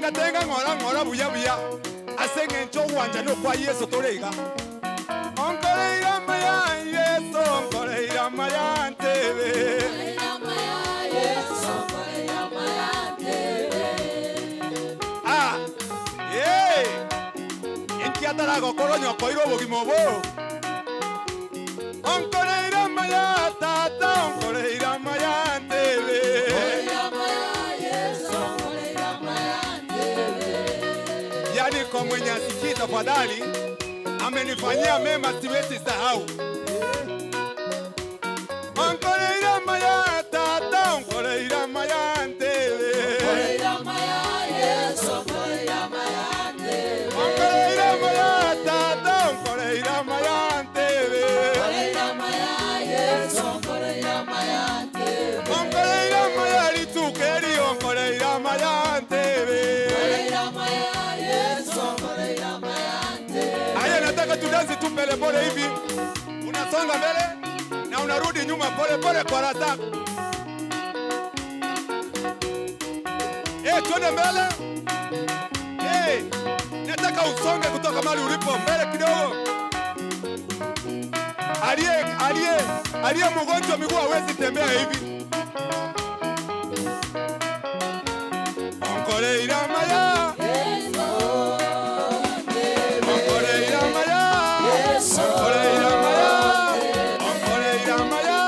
Tenga tenga ng'ora ng'ora buya buya ase eng'encho ogwancha nokwa Yeso tore iga. Onkoreire amaya Yeso, onkoreire amaya ntebe. Ah, eh, enki ataragokora onye okoire obogima obo. Onkoreire amaya tata, onkoreire amaya ntebe. Yaani kwa mwenye asikii tafadhali, amenifanyia mema siwezi sahau. Onkoreire amaya tata, onkoreire amaya ntebe. Onkoreire amaya tata, onkoreire amaya ntebe. Onkoreire amaya rituko eri, onkoreire amaya ntebe. Haya, nataka tudansi tu pole pole hivi. Unasonga mbele na unarudi nyuma pole pole kwa raha zako. Eh, twende mbele. Eh, nataka usonge kutoka mahali ulipo mbele kidogo. Aliye mgonjwa miguu hawezi tembea hivi. Onkoreire amaya. Onkoreire amaya. Onkoreire amaya. Onkoreire amaya.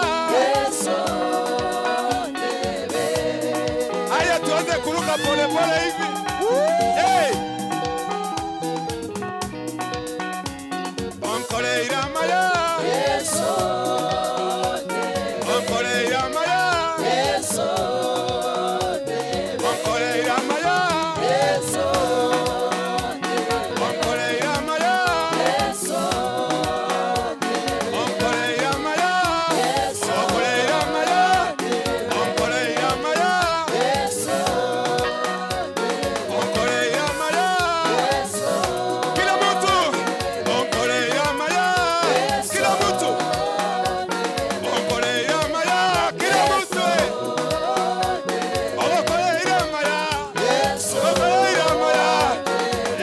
Haya, tuanze kuruka pole pole hivi. Hey! Onkoreire amaya. Onkoreire amaya. Onkoreire amaya. Onkoreire amaya. Onkoreire amaya. Onkoreire amaya. Onkoreire amaya. Onkoreire amaya. Kila mtu. Onkoreire amaya. Kila mtu. Onkoreire amaya. Kila mtu. Onkoreire amaya. Onkoreire amaya.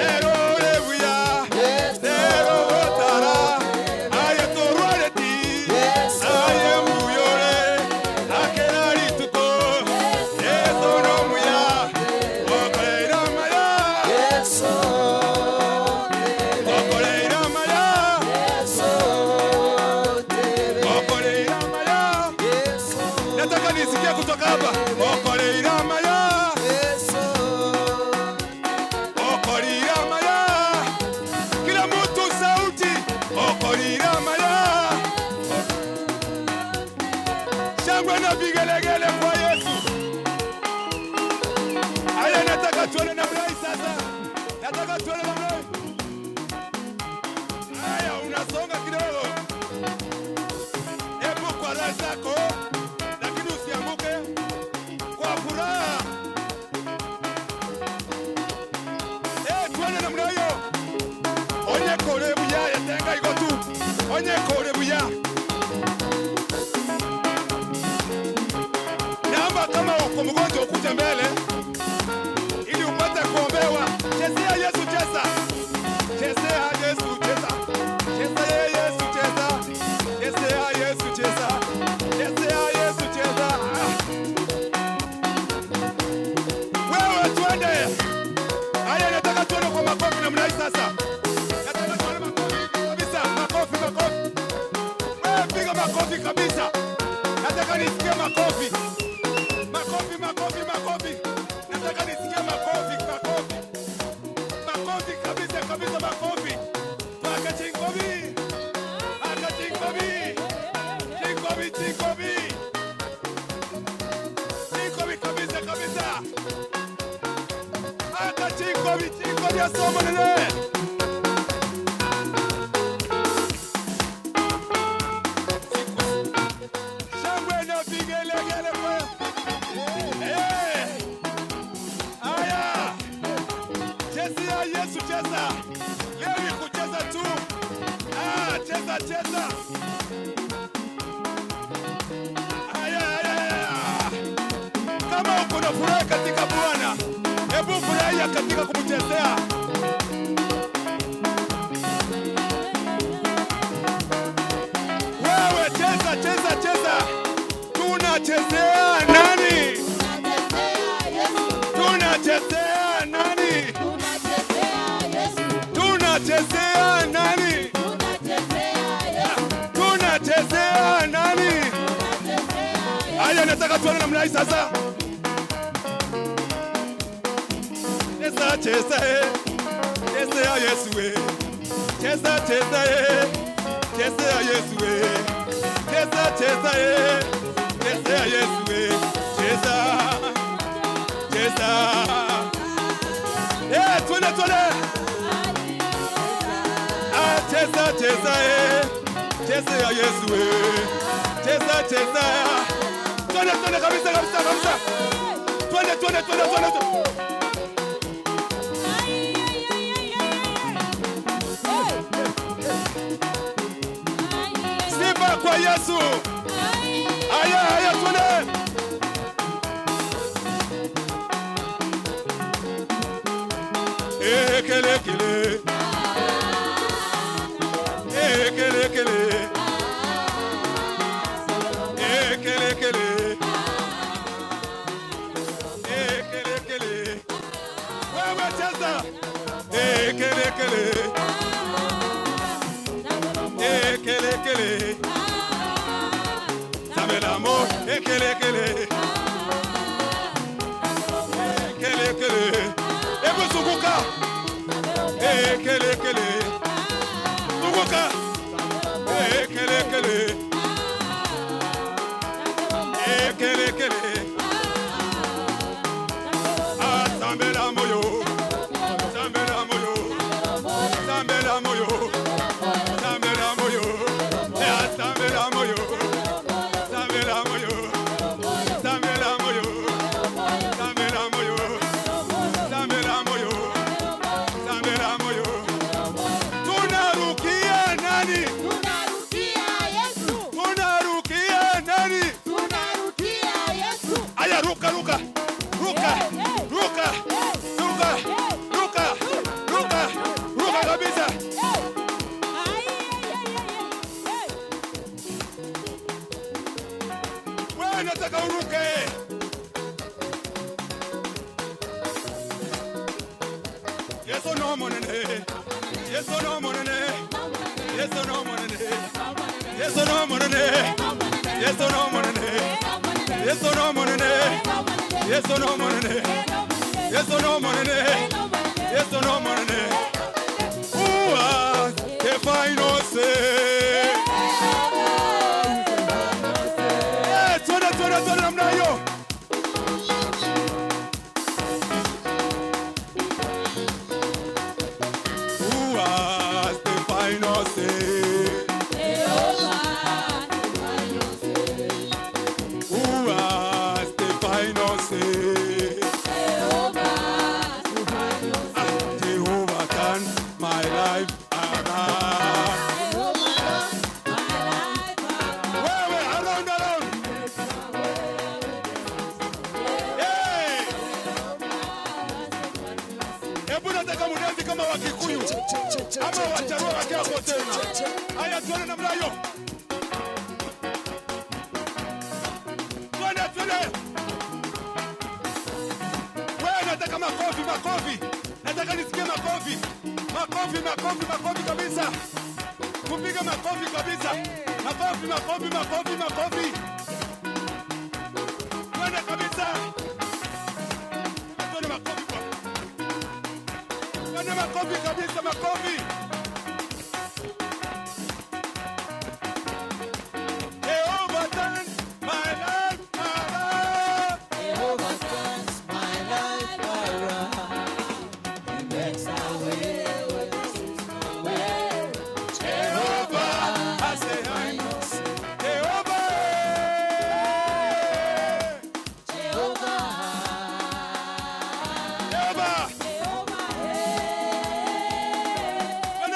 Ero rebuya. Ero botara. Aye torwareti. Aye muyore. Akera rituko. Yeso no muya. Onkoreire amaya. Onkoreire amaya. Onkoreire amaya. Nataka nisikie kutoka hapa. Onkoreire amaya. Okoreire amaya. Kila mtu sauti. Okoreire amaya. Shangwe na vigelegele kwa Yesu. Haya, nataka tuone namna hii sasa. Nataka tuone namna hii. Haya, unasonga kidogo. Hebu kwa raha zako, lakini usianguke. Kwa furaha. Eh, tuone namna hiyo. Onye kore buya yatenga iko tu. Onye kore buya. Naomba kama uko mgonjwa ukuje mbele ili upate kuombewa. Chezea Yesu, cheza. Chezea Yesu, cheza. Chezea Yesu, cheza. Chezea Yesu, cheza. Chezea Yesu, cheza. Ah. Wewe twende. Haya, nataka tuone kwa makofi namna hii sasa. Nataka tuone makofi kabisa. Makofi, makofi. Wewe piga makofi kabisa. Nataka nisikie makofi. Makofi, makofi, makofi. Nataka nisikie makofi, makofi. Makofi kabisa kabisa, makofi. Paka chinkobi. Aka chinkobi. Chinkobi, chinkobi. Chinkobi kabisa kabisa. Aka chinkobi, chinkobi asomo nene. Shangwe na vigelegele kwa. Eh. Haya. Chezea Yesu, cheza. Leo ni kucheza tu. Ah, cheza cheza. Haya, haya, haya. Kama uko na furaha katika Bwana, hebu furahia. katika kumchezea. Wewe cheza, cheza, cheza. Tunachezea nani? Tunachezea nani? Tunachezea nani? Tunachezea nani? Haya, nataka tuone namna hii sasa. Cheza, cheza, eh. Cheza ya Yesu, eh. Cheza, cheza, eh. Cheza ya Yesu, eh. Cheza, cheza, eh. Cheza ya Yesu, eh. Cheza. Cheza. Eh, twende, twende. Ah, cheza, cheza, eh. Cheza ya Yesu, eh. Cheza, cheza. Twende, twende kabisa, kabisa, kabisa. Twende, twende, twende, twende, twende. Sifa kwa Yesu. Haya, haya, twende. Eh, kele, kele. Eh, kele, kele. Eh, kele, kele. Eh, kele, kele. Wewe cheza. Eh, kele, kele. Eh, kele, kele. Sabelamo, eh, kele, kele. Eh, kele, kele. Hebu zunguka. Eh, kele, kele. Zunguka. Eh, kele, kele. Eh, kele, kele. Ah, sambela moyo. Sambela moyo. Sambela moyo. Sambela moyo. Eh, sambela moyo. Sambela moyo. Sambela moyo. Sambela moyo. Sambela moyo. Sambela moyo. Tunarukia nani? Tunarukia nani? Aya, ruka, ruka. Ruka. Ruka. Ruka. Ruka. Ruka. Ruka kabisa. Wewe nataka uruke. Yesu no monene. Yesu no monene. Yesu no monene. Yesu no monene. Yesu no monene. Yesu no monene. Yesu no monene. Yesu no monene. Yesu no monene. Who has the final say? Eh, twende, twende, twende namna hiyo. Who has the final say? Who has the final say? Ah, Jehovah turn my life around. Wewe, around, around. Hey! Hebu nataka mudensi kama Wakikuyu ama Wajaluo wakiwako tena. Haya, tuone namna hiyo. Twende, twende. Wewe, nataka makofi, makofi. Nataka nisikie makofi. Makofi, makofi, makofi kabisa. Kupiga makofi kabisa. Makofi, makofi, makofi, makofi. Twende kabisa. Twende makofi kwa. Twende makofi kabisa, makofi. Jehovah turn my life around. Jehovah turns my life around. He makes a way where there seems no way. Jehovah, I say I know. Jehovah. Jehovah, Jehovah. Jehovah, Twende.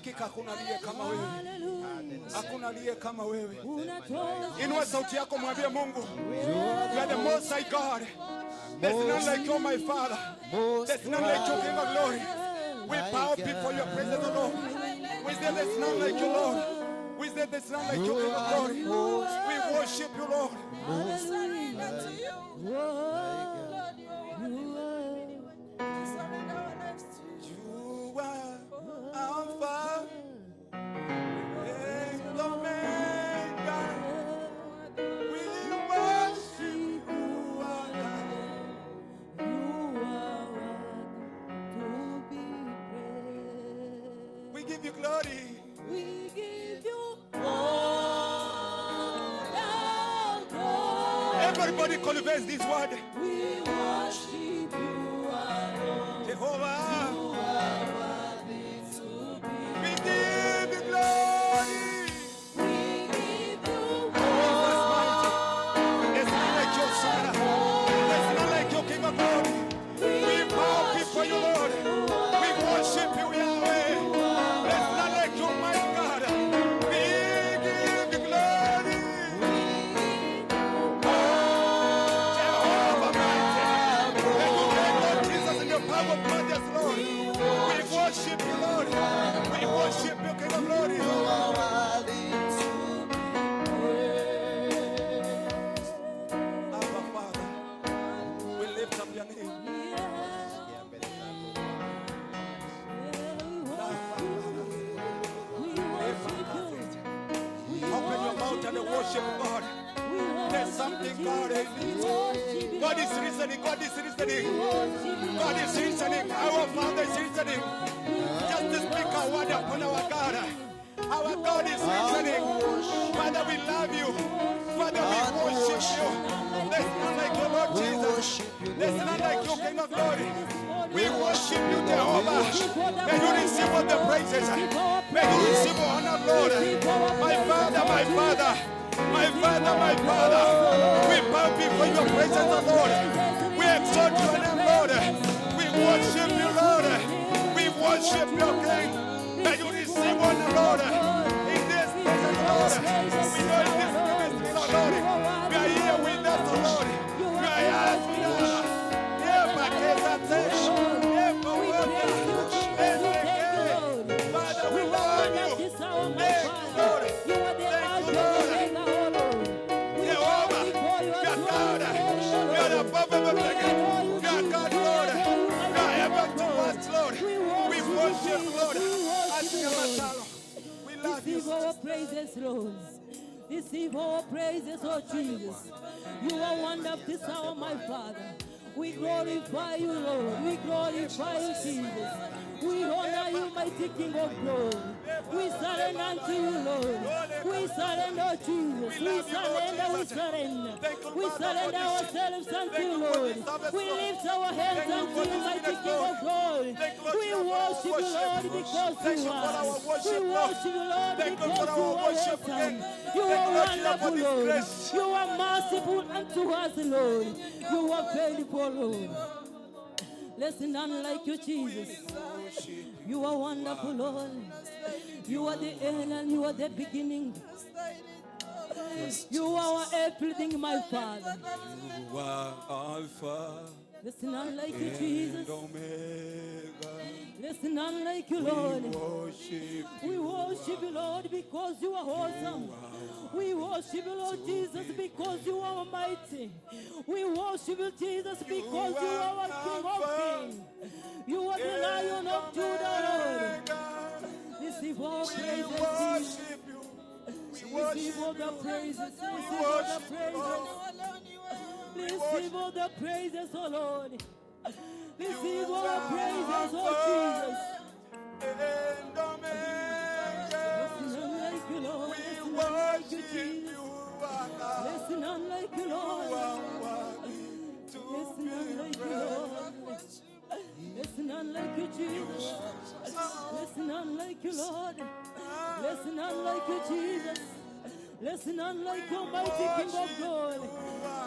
Hakika hakuna aliye kama wewe. Hallelujah. Hakuna aliye kama wewe. Unatosha. Inua sauti yako, mwambie Mungu, you are the most high God. There's none like you, my Father. There's none like you, King of glory. We bow before your presence, O Lord. We say there's none like you, Lord. We say there's none like you, King of glory. We worship you, Lord. Hallelujah. To you. Whoa. Lord, you are worthy. You are. We surrender our lives to you. You are Alpha and Omega. We worship you, our God. You are worthy to be praised. We give you glory. We give you all the glory. Everybody confess this word. We worship you alone. Jehovah. You are worthy to be. We give you glory. We give you Jesus mighty. There's none like your Son. There's none like your King of glory. We bow before you, Lord. We worship you, Yahweh. There's none like you, my God. We give you glory. Jehovah mighty. May you take Lord Jesus in your power, brothers, Lord. We worship you, Lord. We worship you, King of glory. You are worthy to be praised. Abba, Father, we lift up your name. Yeah, mbele zako. we worship you. We Open your mouth and worship God. We There's worship something you, God Jesus. is. We worship you, God is Lord. listening. God is listening. We worship you, God is Lord. listening. Our Father is listening. Just to speak a word upon our God. Our God is listening. Father, we love you. Father, we worship you. There's none like you, Lord Jesus. There's none like you, King of glory. We worship you, Jehovah. May you receive all the praises. May you receive all honor, Lord. My Father, my Father, my Father, my Father. We bow before your presence, O Lord. We exalt your name, Lord. We worship you, Lord. We worship your King. May you receive honor, Lord. In this presence, Lord. We know in this ministry, Lord. We are here with us, O Lord. We are here with us. Yeah, We praise you, Jesus. We thank you, Lord. Father, we You are love you. this hour, my Thank you, Father. Lord. You are the Thank you, Alpha and Lord. Omega, O Lord. We bow Jehovah, before your you are throne God. this morning, O You are Lord. above We everything. adore you, You are Jesus. God, We Lord. adore you, You mighty are King ever of to glory. us, Lord. We We worship you, worship, Jesus. Lord. We worship you, Lord. Asiamatalo. We love you. Receive our praises, Lord. Receive our praises, oh Jesus. You are wonderful this hour, my Father. We glorify you, Lord. We glorify you, Jesus. We honor you, mighty King of glory. We surrender unto you, Lord. We surrender, Jesus. We We love you, Lord surrender, we Jesus. surrender. Thank you, We Father, for surrender this. ourselves unto Thank you, you for Lord. this service, We Lord. lift our hands Thank you unto for you, this mighty minute, King Lord. of glory. Thank you, Lord We Jesus, for our worship you, worship. Lord, because Thank you you for are. our We worship, Lord. worship you, Lord, Thank you for because you our are worship, awesome. King. You Thank are you, Lord Jesus, for wonderful, this Lord. grace. You are merciful unto us, Lord. You are faithful, Lord. There's none like you, Jesus. You are wonderful, Lord. You are the end and you are the beginning. You are our everything, my Father. You are Alpha There's none like you, Jesus. and Omega. There's none like you, We Lord. worship We worship you, Lord, because you are awesome. We worship you, Lord Jesus, because you are mighty. We worship you, Jesus, because you are our King of Kings. You are the Lion of Judah, Lord. Omega. Receive all We praises, Jesus. worship you. We Receive all worship the you. praises. Receive all the worship you, Lord. praises. Receive all the praises, oh Lord. Receive all the praises, oh Jesus. And Omega. There's none like you, Lord. We There's none like you, worship Jesus. you, our God. There's none like you, You Lord. are worthy to There's none be like you, praised. Lord. There's none like you, Jesus. There's none like you, Lord. There's none like you, Jesus. There's none like you, mighty King of glory.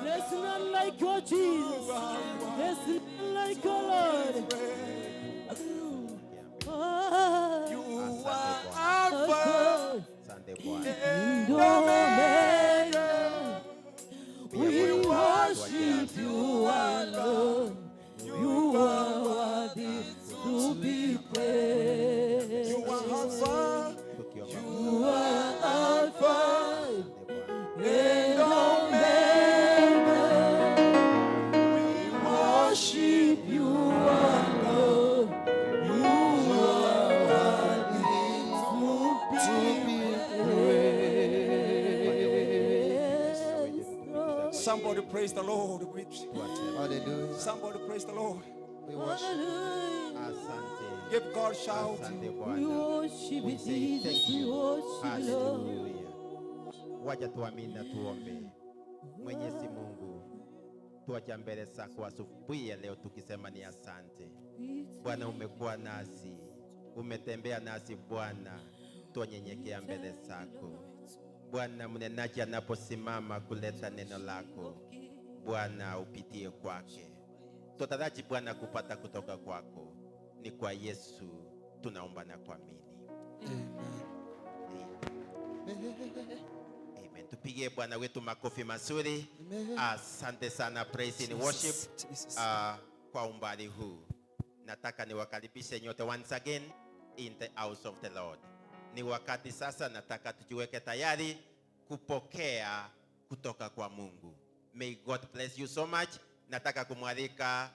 There's none like you, Jesus. There's none like you, Lord. Ah. You are Worship you alone. You are worthy to be praised. Somebody praise the Lord with Hallelujah. Somebody praise the Lord. We worship. Asante. Give God shout. Asante We Bwana. worship We you, say thank Jesus. We you. worship you, Lord. Hallelujah. Wacha tuamini na tuombe. Mwenyezi Mungu, tuacha mbele zako asubuhi ya leo tukisema ni asante. Bwana, umekuwa nasi, umetembea nasi Bwana, twanyenyekea mbele zako Bwana. Mnenaji anaposimama kuleta neno lako Bwana, upitie kwake. Tutaraji Bwana kupata kutoka kwako. Ni kwa Yesu tunaomba na kuamini. Amen. Tupigie Bwana wetu makofi mazuri. Asante sana Praise and Worship. Jesus. Kwa umbali huu nataka niwakaribishe nyote once again in the house of the Lord. Ni wakati sasa, nataka tujiweke tayari kupokea kutoka kwa Mungu. May God bless you so much. Nataka kumwalika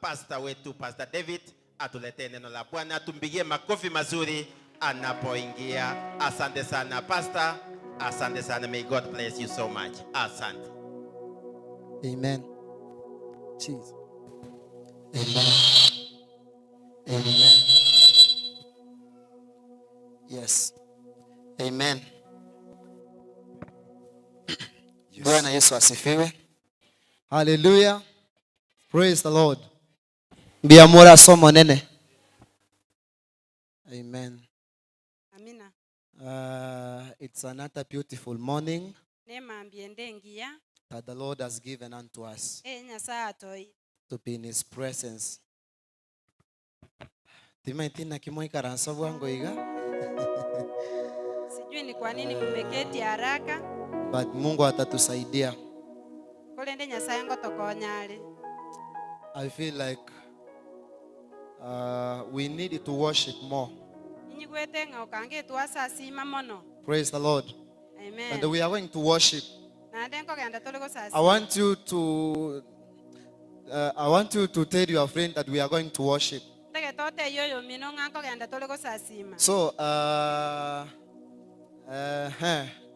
pastor wetu Pastor David atuletee neno la Bwana. Tumpigie makofi mazuri anapoingia. Asante sana pastor, asante sana. May God bless you so much. Asante. Amen. Jesus. Amen. Amen. Yes. Amen. Bwana Yesu asifiwe. Hallelujah. Praise the Lord. Mbiamura somo nene. Amen. Amina. It's another beautiful morning Nemambie ndengiya that the Lord has given unto us e Nyasaye atoi to be in his presence. Timaitina kimoikaransa bwango iga. Sijui ni kwa nini mmeketi haraka. But Mungu atatusaidia. Kolende Nyasaye ngotokonyale. I feel like we need to worship more. Inyigwete ng'a okange twasasima mono. Praise the Lord. Amen. And we are going to worship. Nande nkogenda tuli gosasima. I want you to tell your friend that we are going to worship. Tege tote yoyo mino ng'a nkogenda tuli gosasima. So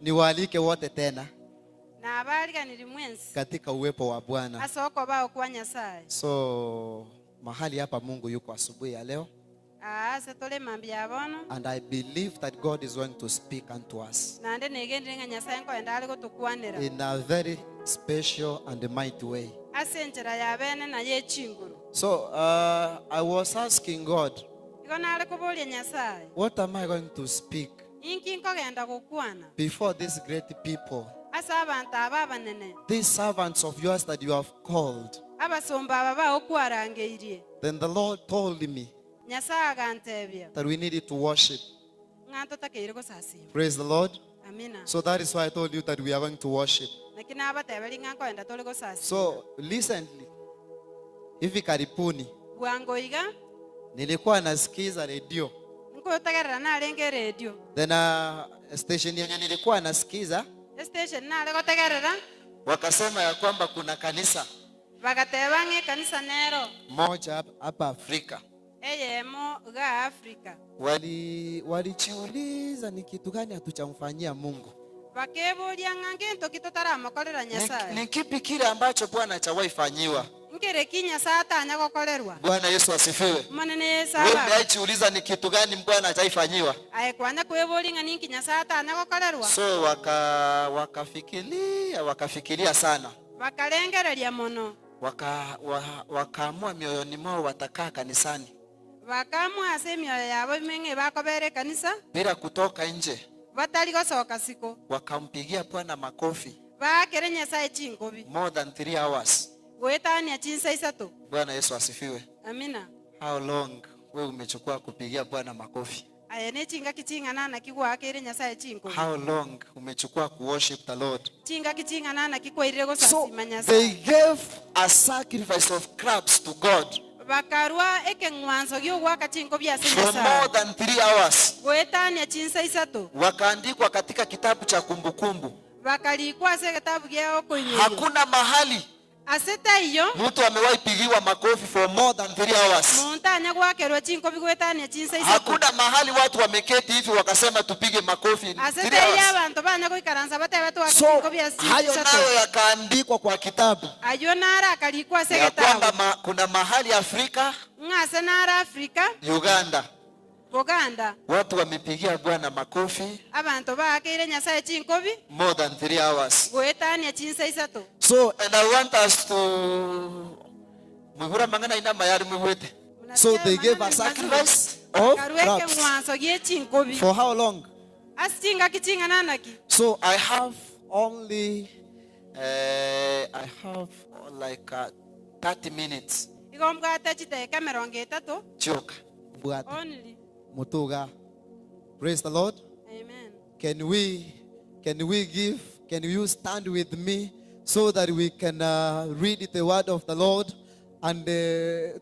niwaalike wote tena Na abaliganiri mwensi katika uwepo wa Bwana. Asoko bao kwa Nyasaye. So mahali hapa Mungu yuko asubuhi ya leo. Ase tuli mambia bono. And I believe that God is going to speak unto us Nande negendire ng'a Nyasaye nkoenda ali gotukwanira in a very special and mighty way. Ase enchera ya bene na yechinguru. So I was asking God, Igo nare kuboria Nyasaye, what am I going to speak inki nkogenda gokwana before these great people, ase abantu aba abanene, these servants of yours that you have called? Abasomba aba baokwarangeirie. Then the Lord told me Nyasaye agantebia that we needed to worship. Ng'a totakeire gosasima. Praise the Lord. Amina. So that is why I told you that we are going to worship. Naki nabateberi ng'a nkoenda toli gosasima. So recently, hivi karibuni, Bwango iga nilikuwa nasikiza redio. Nkotagerera narenge redio. Then station yenye nilikuwa nasikiza, Station nare gotegerera, wakasema ya kwamba kuna kanisa bagateba ng'e kanisa nero moja hapa Afrika. Eyemo ga Afrika. Walijiuliza ni kitu gani hatuchamfanyia Mungu. Bakeboria ng'a ngento ki totaramokorera Nyasaye. Ni kipi kile ambacho Bwana hajawahi fanyiwa? Nkereki Nyasaye atanya gokorerwa. Bwana Yesu asifiwe. Manene Yesu Wewe aba. umejiuliza ni kitu gani Bwana hajawahi fanyiwa? Aye kwanya kweboria ng'a ninki Nyasaye atanya gokorerwa. So wakafikiria sana. Bakarengereria mono. Wakaamua mioyoni mwao watakaa kanisani. Bakamua ase emioyo yabo imeng'e bakobera ekanisa. Bila kutoka nje. Batari gosoka siko. Wakampigia Bwana makofi. Bakere Nyasaye chingobi. More than 3 hours. Goetania chinsa isato. Bwana Yesu asifiwe. Amina. How long wewe umechukua kupigia Bwana makofi? Aya ne chinga kiching'ana kigwakere Nyasaye chingobi. How long umechukua kuworship the Lord? Chinga kiching'ana kikwairire So gosasima Nyasaye. they gave a sacrifice of crabs to God. Bakarwa ekeng'wanso giogwaka chingobi ase For Nyasaye. more than 3 hours. Goetania chinsa isato. Wakaandikwa katika kitabu cha kumbukumbu. Bakalikwa ase kitabu gia okoinyoria. Hakuna mahali Ase taiyo. Mtu amewahi pigiwa makofi for more than 3 hours? Muntu anya gwakerwa chinkobi gwetania chinsa isato? Hakuna mahali watu wameketi hivi wakasema tupige makofi Ase 3 taiyo hours. abantu banya goikaransa batebe twake So chinkobi ase hayo chinsa isato. nayo yakaandikwa kwa kitabu Ayo nara akarikwa ase ya kwamba getabu kuna mahali Afrika, ng'ase nara Afrika, Uganda, Buganda, watu wamepigia Bwana makofi abantu bakeire Nyasaye chinkobi more than 3 hours. gwetania chinsa isato. So, and I want us to mwihura mang'ana inama yari mwihwete. So they gave a sacrifice of Karueke crabs. ng'wanso gie chinkobi. For how long? Ase chingaki ching'ananaki? So I have only I have like 30 minutes. Igo mbwate chidakika 30. Choka. Bwate. Only. Mutuga. Praise the Lord. Amen. Can we give, can you stand with me so that we can read the word of the Lord and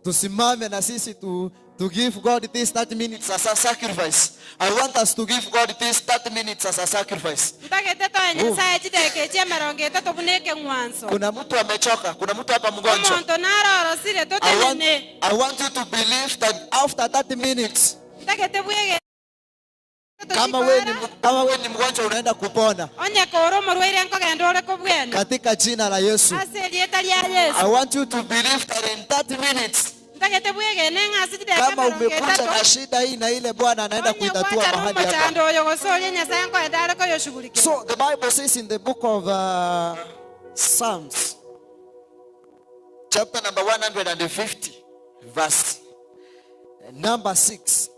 tusimame na sisi to give God this 30 minutes As a sacrifice. I want us to give God this 30 minutes as a sacrifice. Ntagete toe Nyasaye chidakika echi 30 buna ekeng'wanso. Kuna mtu amechoka, kuna mtu hapa mgonjwa. Omonto narorosire. I want, Totenene. I want you to believe that after 30 minutes. Ntagete bwege Kama we ni mgonjwa, unaenda kupona onye kora omorwaire nkogenda ore kobwena katika jina la Yesu. Ase erieta ria Yesu. I want you to believe that in 30 minutes Ntagete bwegene ng'ase chidakika Kama mirongo umekuja etato na shida hii na ile, Bwana anaenda onye kuitatua gwachara mahali hapa. omochando oyo gose oria Nyasaye nkoenda are koyoshughulikira. So the Bible says in the book of Psalms, chapter number 150, verse Number 6.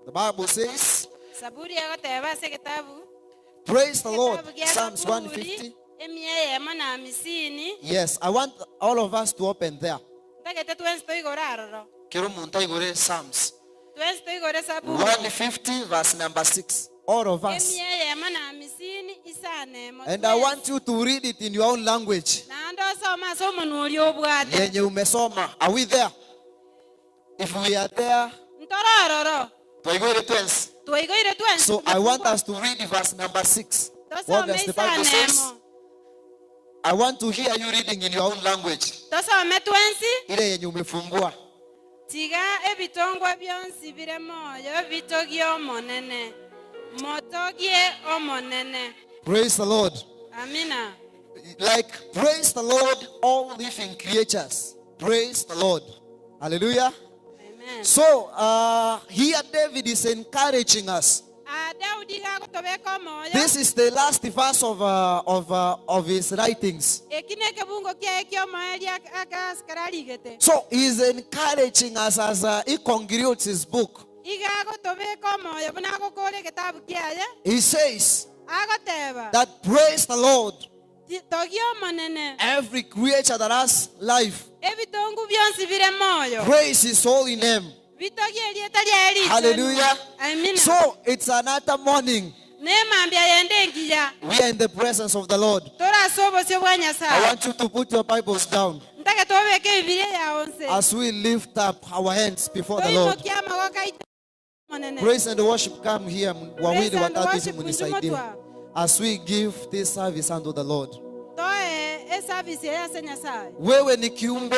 The Bible says, Saburi egoteba ase egetabu Praise the Lord. egetabu gia Psalms Saburi, 150. 150. Yes, I want all of us to open there. Ntagete twensi toigore aroro. Kero muntu aigore Psalms Twensi toigore Saburi 150 verse number 6. All of us. 151. And I want you to read it in your own language. Naende osoma ase omonwa oria obwate. Yenye umesoma. Are we there? If we are there, Ntorororo. Twaigore twensi. Twaigoire twensi. So I want us to Read verse number 6. What Tosome does the Bible isano says? emo. I want to hear you reading in your own language. Tosome twensi. Ile yenye umefungua. Tiga ebitongwa byonsi bire moyo bitogie omonene, motogie omonene. Praise the Lord. Amina. Like, praise the Lord, all living creatures. Praise the Lord. Hallelujah. Amen. So, here David is encouraging us. Ah, Daudi gagotobeka omoyo. This is the last verse of his writings. Eki nekebungo kiaye kia omoeria akasikara arigete. So, he's encouraging us as he concludes his book. Iga agotobeka omoyo buna agokora egetabu kiaye. He says Agoteba that praise the Lord, togia omonene, every creature that has life. Ebitongu byonsi bire moyo Praise his holy name. bitogie erieta riaye richenu. Hallelujah. Amina. So, it's another morning. Nemambia yende engiya. We are in the presence of the Lord. Torase obosio bwa I Nyasaye. want you to put your Bibles down Ntake tobeke Bibilia yao nse as we lift up our hands before the Lord. Toimokia amagoko aito monene. Praise and worship, come here. Wawili Praise and watatu hivi worship, munisaidie. Mjumotwa. As we give this service unto the Lord. Toe eservice eye ase Nyasaye. Wewe ni kiumbe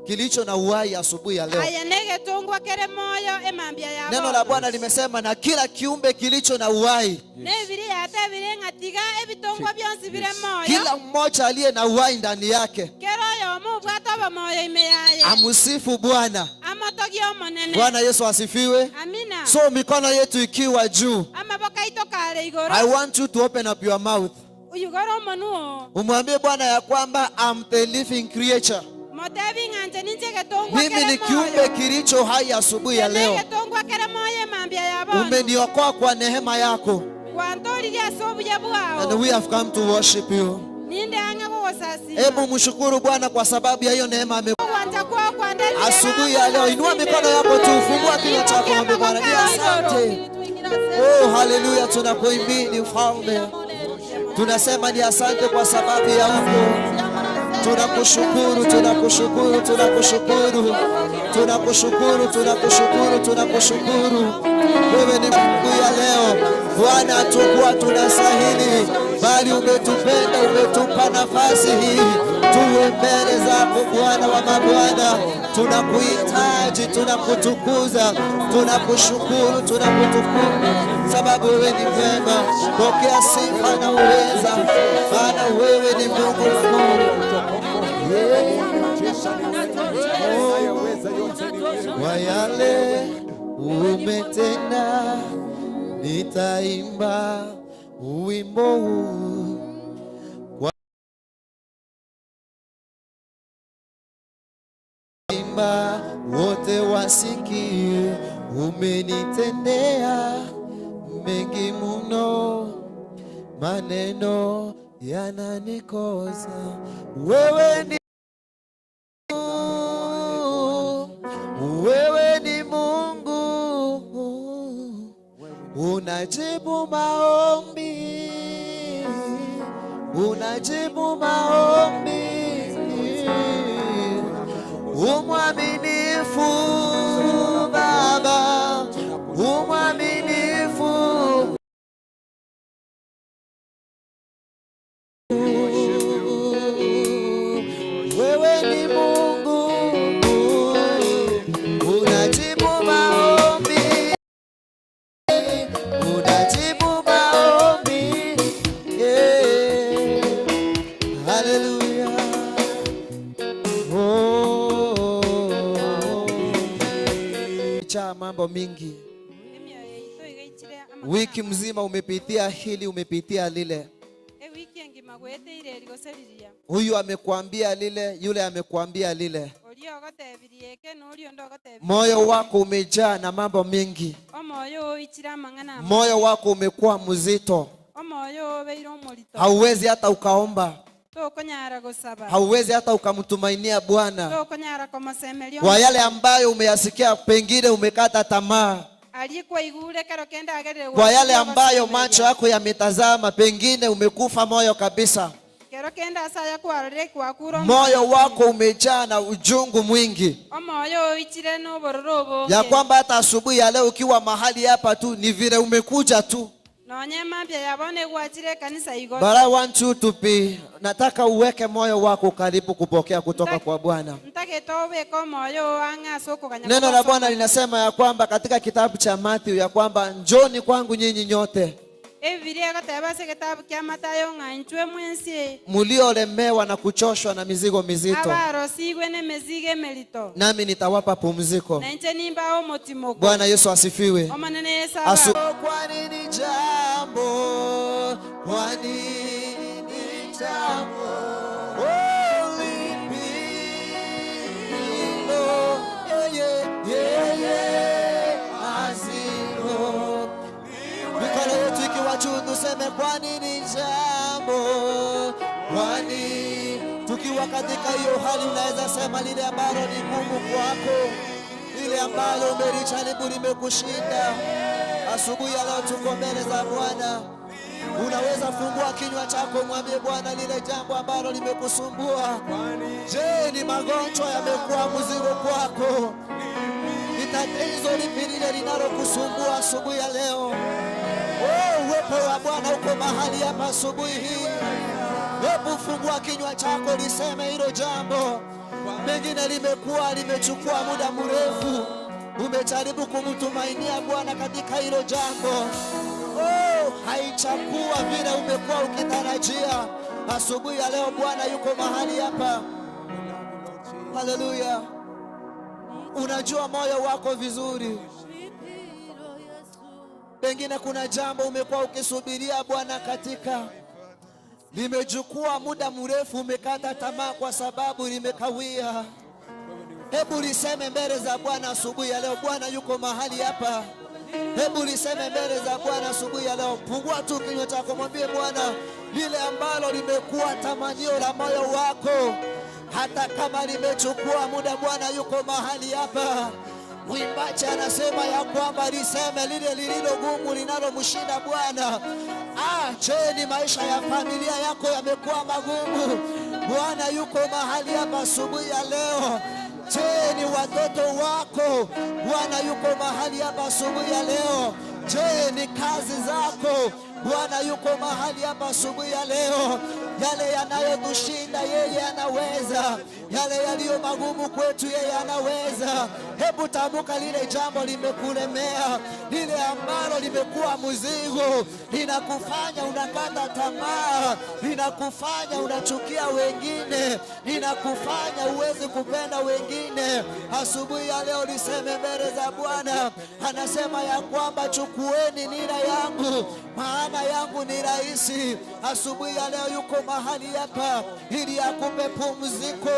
kilicho na uhai asubuhi ya leo. Aya negetongwa kere moyo emambia ya Neno la Bwana limesema na kila kiumbe kilicho na uhai, nebiri yatebire ng'atiga ebitongwa byonsi bire moyo, kila mmoja aliye na uhai ndani yake kero oyomo obwate obomoyo ime yaye amsifu Bwana. Amotogie omonene. Bwana Yesu asifiwe. Amina. So mikono yetu ikiwa juu, Amaboko aito kare igoro, I want you to open up your mouth. Uyugore omonuo. Umwambie Bwana ya kwamba I'm the living creature. Motebi ng'anche ninche getongwa Mimi kere ni kiumbe moyo. kilicho hai asubuhi ya leo. Getongwa kere moyo emambia ya bono. Umeniokoa kwa neema yako. Gwantoririe ase obuya And bwao. we have come to worship you. Ninde ang'e gogosasima. Hebu mshukuru Bwana kwa sababu ya hiyo neema ame Gwanja kwao kwanderire. Asubuhi ya leo inua mikono yako tu, fungua kinywa chako, mwambie Bwana ni asante. Oh, haleluya, tunakuhimidi Mfalme. Tunasema ni asante kwa sababu yako. Tunakushukuru, tunakushukuru, tunakushukuru. Tunakushukuru, tunakushukuru, tunakushukuru. Wewe ni Mungu ya leo. Bwana, hatukuwa tunastahili, bali umetupenda, umetupa nafasi hii tuwe mbele zako Bwana wa mabwana. Tunakuhitaji, tunakutukuza, tunakushukuru, tunakutukuza sababu wewe ni mwema. Pokea sifa na uweza, maana wewe ni Mungu mkuu. Yeah. Kwa yale umetenda, nitaimba wimbo huu. Kwa imba wote wasikie, umenitendea mengi mno, maneno yananikosa. Wewe ni Mungu, unajibu maombi, unajibu maombi, umwaminifu Baba, umwaminifu. Wewe ni Mungu, unajibu maombi, unajibu maombi. Yeah. Hallelujah. Oh. Cha mambo mingi, Emioyo yaito igaichire amang'ana. Wiki mzima umepitia hili, umepitia lile. Ewiki engima gweteire erigoseriria. Huyu amekuambia lile, yule amekuambia lile. Oria ogotebirie eke na oria onde ogotebirie. Moyo wako umejaa na mambo mengi, Omoyo oichire amang'ana ama. Moyo wako umekuwa mzito, Omoyo obeire omorito. Hauwezi hata ukaomba, Tokonyara gosaba. Hauwezi hata ukamtumainia Bwana. Tokonyara komosemeria. Kwa yale ambayo umeyasikia, pengine umekata tamaa. Aria kwaigure kero kenda agerire. Kwa yale ambayo macho yako yametazama, pengine umekufa moyo kabisa. Kero kenda asaya kwarorire kwakura. Moyo wako umejaa na ujungu mwingi, Omoyo oichire n'obororo obonge. Ya kwamba hata asubuhi ya leo ukiwa mahali hapa tu ni vile umekuja tu. Nonye mambia yabone gwachire kanisa igoro. But I want you to be, nataka uweke moyo wako karibu kupokea kutoka kwa Bwana. Ntagete obeke omoyo ang'e ase okoganya. Neno la Bwana linasema ya kwamba katika kitabu cha Matthew ya kwamba njoni kwangu nyinyi nyote Ebibilia egoteba ase egetabu kia Matayo ng'a inchwe mwensi mliolemewa na kuchoshwa na mizigo mizito, abarosigwe n'emizigo emerito, nami nitawapa pumziko. Na inche nimbao omotimoko. Bwana Yesu asifiwe. Omonene Yesu Asu aba. Kwa nini jambo? Kwa nini jambo? Oh, lipi hilo? Yeye, yeye asilo. Mikono yetu ikiwa juu tuseme kwa nini jambo? Kwani tukiwa katika hiyo hali unaweza sema lile ambalo ni gumu kwako, lile ambalo umelijaribu limekushinda. Asubuhi ya leo tuko mbele za Bwana. Unaweza fungua kinywa chako mwambie Bwana lile jambo ambalo limekusumbua. Je, ni magonjwa yamekuwa mzigo kwako? Ni tatizo lipi lile linalokusumbua asubuhi ya leo? Oh, uwepo wa Bwana uko mahali hapa asubuhi hii. Hebu fungua kinywa chako liseme hilo jambo. Pengine limekuwa limechukua muda mrefu, umejaribu kumtumainia Bwana katika hilo jambo. Oh, haichakuwa vile umekuwa ukitarajia. Asubuhi ya leo Bwana yuko mahali hapa. Haleluya. Unajua moyo wako vizuri. Pengine kuna jambo umekuwa ukisubiria Bwana katika limechukua muda mrefu, umekata tamaa kwa sababu limekawia. Hebu liseme mbele za Bwana asubuhi ya leo, Bwana yuko mahali hapa. Hebu liseme mbele za Bwana asubuhi ya leo. Fungua tu kinywa chako, mwambie Bwana lile ambalo limekuwa tamanio la moyo wako, hata kama limechukua muda, Bwana yuko mahali hapa. Mwimbaji anasema ya kwamba liseme lile lililo gumu linalomshinda Bwana. Je, ni maisha ya familia yako yamekuwa magumu? Bwana yuko mahali hapa asubuhi ya leo. Je, ni watoto wako? Bwana yuko mahali hapa asubuhi ya leo. Je, ni kazi zako? Bwana yuko mahali hapa asubuhi ya leo. Yale yanayotushinda yeye anaweza, yale yaliyo magumu kwetu yeye anaweza. Hebu tamka lile jambo limekulemea, lile ambalo limekuwa mzigo, linakufanya unakata tamaa, linakufanya unachukia wengine, linakufanya uwezi kupenda wengine. Asubuhi ya leo liseme mbele za Bwana. Anasema ya kwamba chukueni nira yangu, maana yangu ni rahisi. Asubuhi ya leo yuko mahali hapa ili akupe pumziko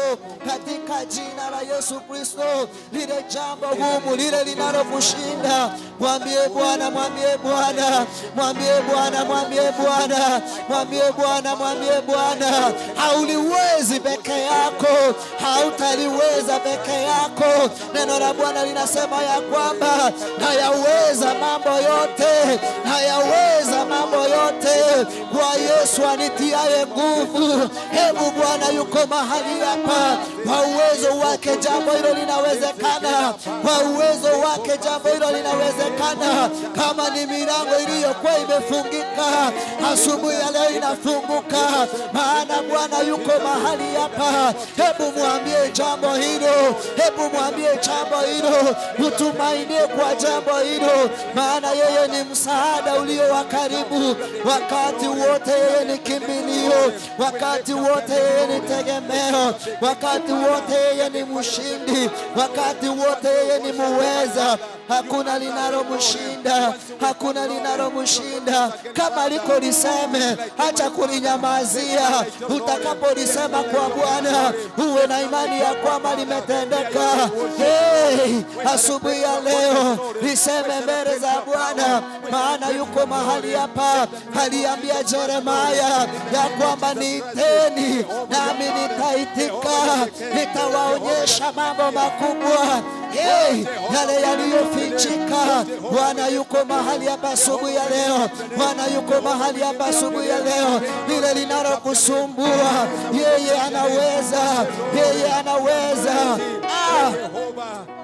katika jina la Yesu Kristo. Lile jambo gumu, lile linalokushinda, mwambie Bwana, mwambie Bwana, mwambie Bwana, mwambie Bwana, mwambie Bwana, mwambie Bwana. Hauliwezi peke yako, hautaliweza peke yako. Neno la Bwana linasema ya kwamba nayaweza mambo yote, nayaweza mambo yote kwa Yesu anitiaye nguvu. Hebu Bwana yuko mahali hapa, kwa uwezo wake jambo hilo linawezekana, kwa uwezo wake jambo hilo linawezekana. Kama ni milango iliyokuwa imefungika, asubuhi ya leo inafunguka, maana Bwana yuko mahali hapa. Hebu mwambie jambo hilo, hebu mwambie jambo hilo, utumainie kwa jambo hilo, maana yeye ni msaada ulio wa karibu wakati wote. Yeye ni kimbilio wakati wote, yeye ni tegemeo wakati wote, yeye ni mshindi wakati wote, yeye ni muweza. Hakuna linalomshinda, hakuna linalomshinda. Kama liko liseme, acha kulinyamazia. Utakapolisema kwa Bwana, uwe na imani ya kwamba limetendeka. Hey, asubuhi ya leo liseme mbele za Bwana, maana yuko mahali hapa. Aliambia Yeremia ya kwamba niiteni, nami nitaitika, nitawaonyesha mambo makubwa. Hey, yale yaliyofichika. Bwana yuko mahali hapa asubuhi ya leo. Bwana yuko mahali hapa asubuhi ya leo. Lile linalokusumbua, yeye anaweza, yeye anaweza.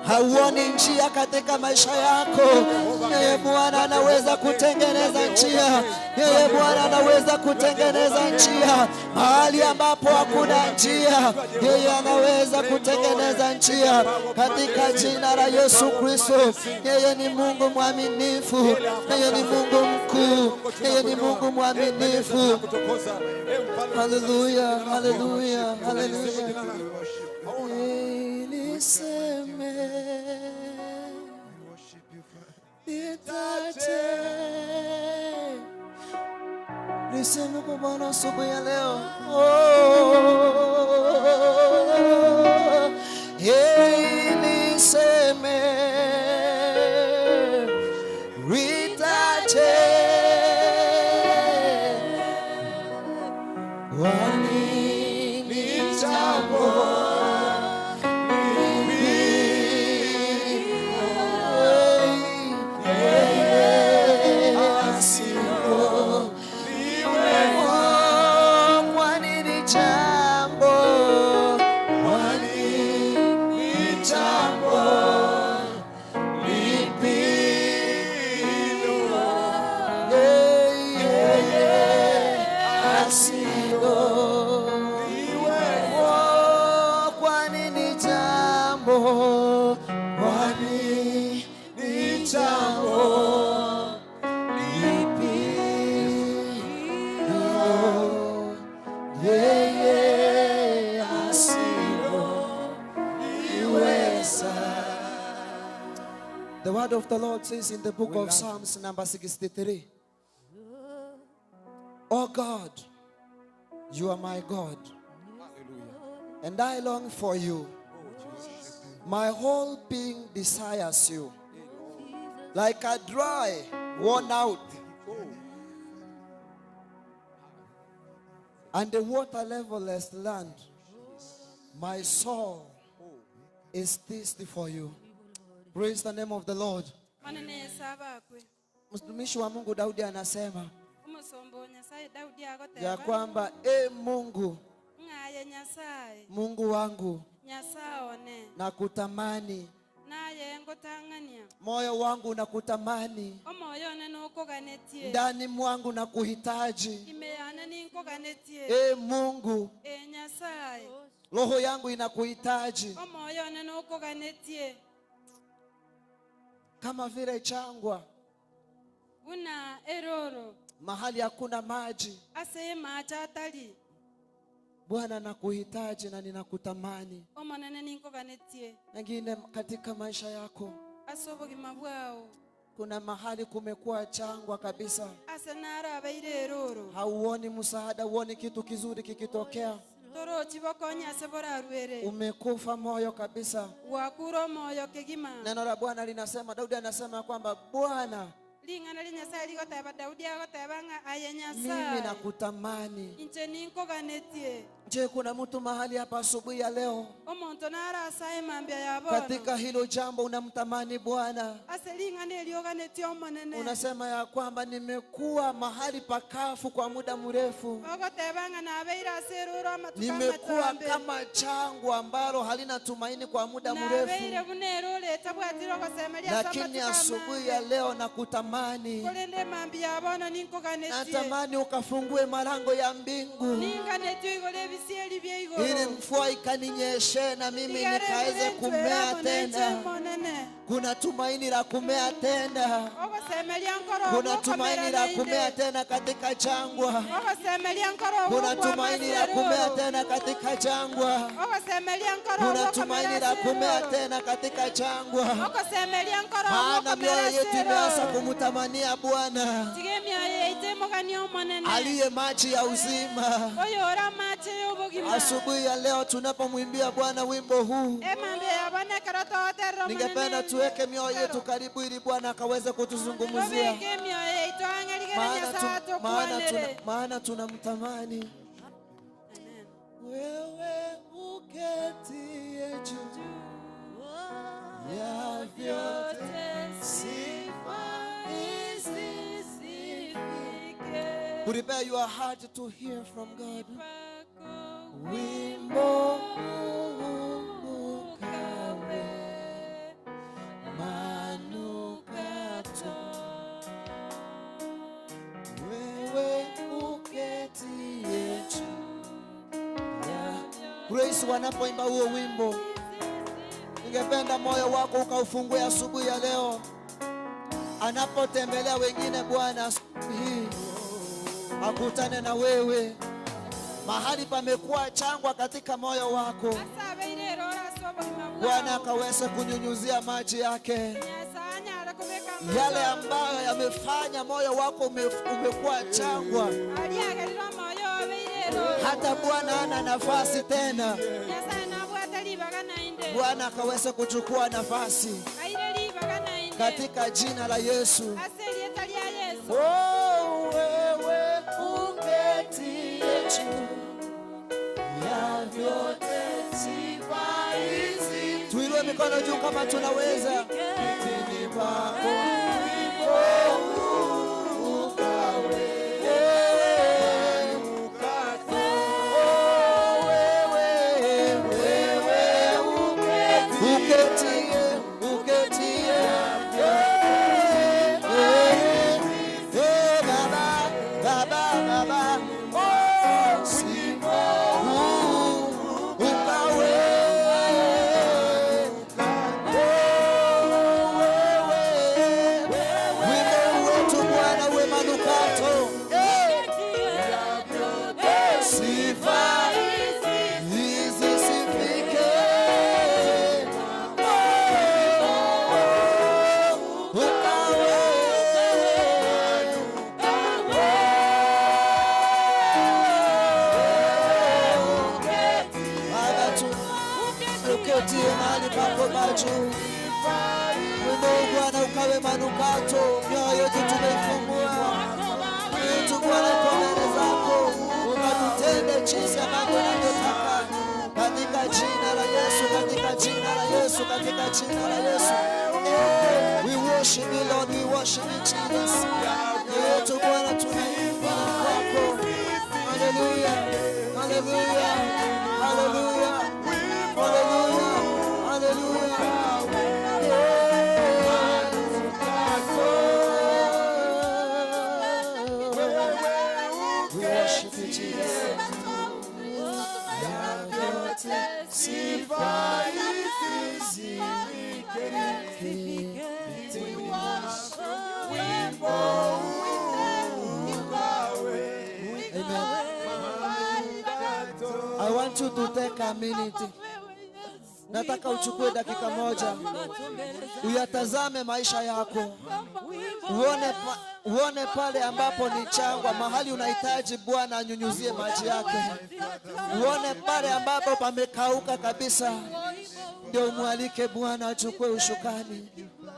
Hauoni njia katika maisha yako, yeye Bwana anaweza kutengeneza njia. Yeye Bwana anaweza kutengeneza njia mahali ambapo hakuna njia, yeye anaweza kutengeneza njia katika jina la Yesu Kristo. Yeye ni Mungu mwaminifu, yeye ni Mungu mkuu, yeye ni Mungu mwaminifu. Haleluya, haleluya, haleluya. Niseme nitache, niseme kwa Bwana asubuhi ya leo. Oh, hey, niseme nitache, kwani ni jambo lipi yeye asilo. Oh, kwani ni jambo, kwani ni jambo lipi yeye asilo. Oh, kwani ni jambo, kwani ni jambo lipi hilo yeye asiloliweza. The word of the Lord says in the book of Psalms number 63, "Oh God, you are my God, and I long for you. My whole being desires you, like a dry, worn out, and the water leveless land. My soul is thirsty for you." Praise the name of the Lord. Mwana Nyasaye Mtumishi wa Mungu Daudi anasema Umusombo Nyasaye Daudi ya agoteba kwamba, e Mungu, ng'aye Nyasaye Mungu wangu, Nyasaye one na kutamani naye Ngotang'ania. Moyo wangu unakutamani, Omoyo one nokoganetie. Ndani mwangu nakuhitaji. Ime yane ninkoganetie. E Mungu, E Nyasaye. Roho yangu inakuhitaji Omoyo one nokoganetie. Kama vile jangwa, Buna eroro. Mahali hakuna maji. Ase mache atari. Bwana, nakuhitaji na ninakutamani. Omonene ninkoganetie. Wengine katika maisha yako Ase obogima bwao. Kuna mahali kumekuwa jangwa kabisa, Ase naro abeire eroro. Hauoni msaada, huoni kitu kizuri kikitokea, Torochi bokonya ase borarwere. Umekufa moyo kabisa. Wakura omoyo kegima. Neno la Bwana linasema, Daudi anasema kwamba Bwana, Ling'ana ria Nyasaye rigoteba Daudi agoteba ng'a aye mimi Nyasaye. Nakutamani. Inche ninkoganetie. Je, kuna mtu mahali hapa asubuhi ya leo Omonto naro asaye mambia ya bono. Katika hilo jambo unamtamani Bwana? Ase ling'ana erioganetie Omonene. Unasema ya kwamba nimekuwa mahali pakafu kwa muda mrefu, Ogoteba ng'a nabeire ase eroro amatuko nimekuwa amatambe. Kama jangwa ambalo halina tumaini kwa muda Nabeire mrefu, buna eroro etabwatire ogosemeria ase lakini amatuko asubuhi ya amange. leo nakutamani. Korende mambia ya bono ninkoganetie. Natamani ukafungue malango ya mbingu Ninganetie igoro ebisieri bia igoro. Ili mvua ikaninyeshe na mimi Igare nikaweze mbere kumea ntwera monenche tena. monene. Kuna tumaini la kumea tena, Ogosemeria nkoro kuna tumaini ogokomera la kumea nainde. tena katika jangwa, Ogosemeria nkoro kuna ogokwa tumaini la kumea aseroro. tena katika jangwa, Ogosemeria nkoro kuna ogokomera tumaini la kumea aseroro. tena katika jangwa, Ogosemeria nkoro maana ogokomera mioyo yetu imeanza aseroro. kumtamania Bwana Tiga emioyo yaito emogani Omonene. Aliye maji ya uzima. Oyo ore amache y'obogima. Asubuhi ya leo tunapomwimbia Bwana wimbo huu, Emambia ya bono ekero togoterera ningependa Omonene. tuweke mioyo yetu karibu ili Bwana akaweze kutuzungumzia, Tobeke emioyo yaito ang'e rigere maana Nyasaye tu, maana tuna, atokwanere. maana tunamtamani. Amen. Wewe uketie juu ya vyote, Sifa hizi zifike prepare your heart to hear from God. Kwako. Wimbo huu ukawe manukato, wewe uketie juu ya. Grace wanapoimba huo wimbo, ningependa moyo wako ukaufungue asubuhi ya leo, anapotembelea wengine Bwana asubuhi hii akutane na wewe mahali pamekuwa jangwa katika moyo wako, Ase abeire eroro ase obogima Bwana bwao. akaweze kunyunyuzia maji yake Nyasaye anyare kobeka amache yale ambayo yamefanya moyo wako umekuwa jangwa, Ariagerire omoyo obeire eroro. Hata Bwana hana nafasi tena. Nyasaye nabwate ribaga nainde. Bwana akaweze kuchukua nafasi Aire ribaga nainde. Katika jina la Yesu. Ase erieta ria Yesu. Oh, wewe uketie juu ya vyote, sifa hizi. Tuinue mikono juu kama tunaweza. Kitini pako wimbo huu ukawe. Oh, wewe, wewe uketie, uketie. Eh, eh, eh, Baba, Baba, Baba. Oh, sifa huu ukawe. Oh, wewe, wimbo wetu Bwana uwe manukato. Eh, sifa hizi zifike. Oh, ukawe. Baba, tuketie mahali pako pa juu. Wimbo huu Bwana ukawe manukato, mioyo yetu tumeifungua. Mioyo yetu Bwana iko mbele zako, ukatutende jinsi ambavyo unavyotaka, katika jina la Yesu, katika jina la Yesu, katika jina la Yesu. Eh, we worship you Lord, we worship you Jesus. Mioyo yetu Bwana tunaimba kwako. Hallelujah, hallelujah, hallelujah, hallelujah, hallelujah. Yeah. a minute. Nataka uchukue dakika moja uyatazame maisha yako, uone pale ambapo ni jangwa, mahali unahitaji Bwana anyunyuzie maji yake. Uone pale ambapo pamekauka kabisa, ndio umwalike Bwana achukue ushukani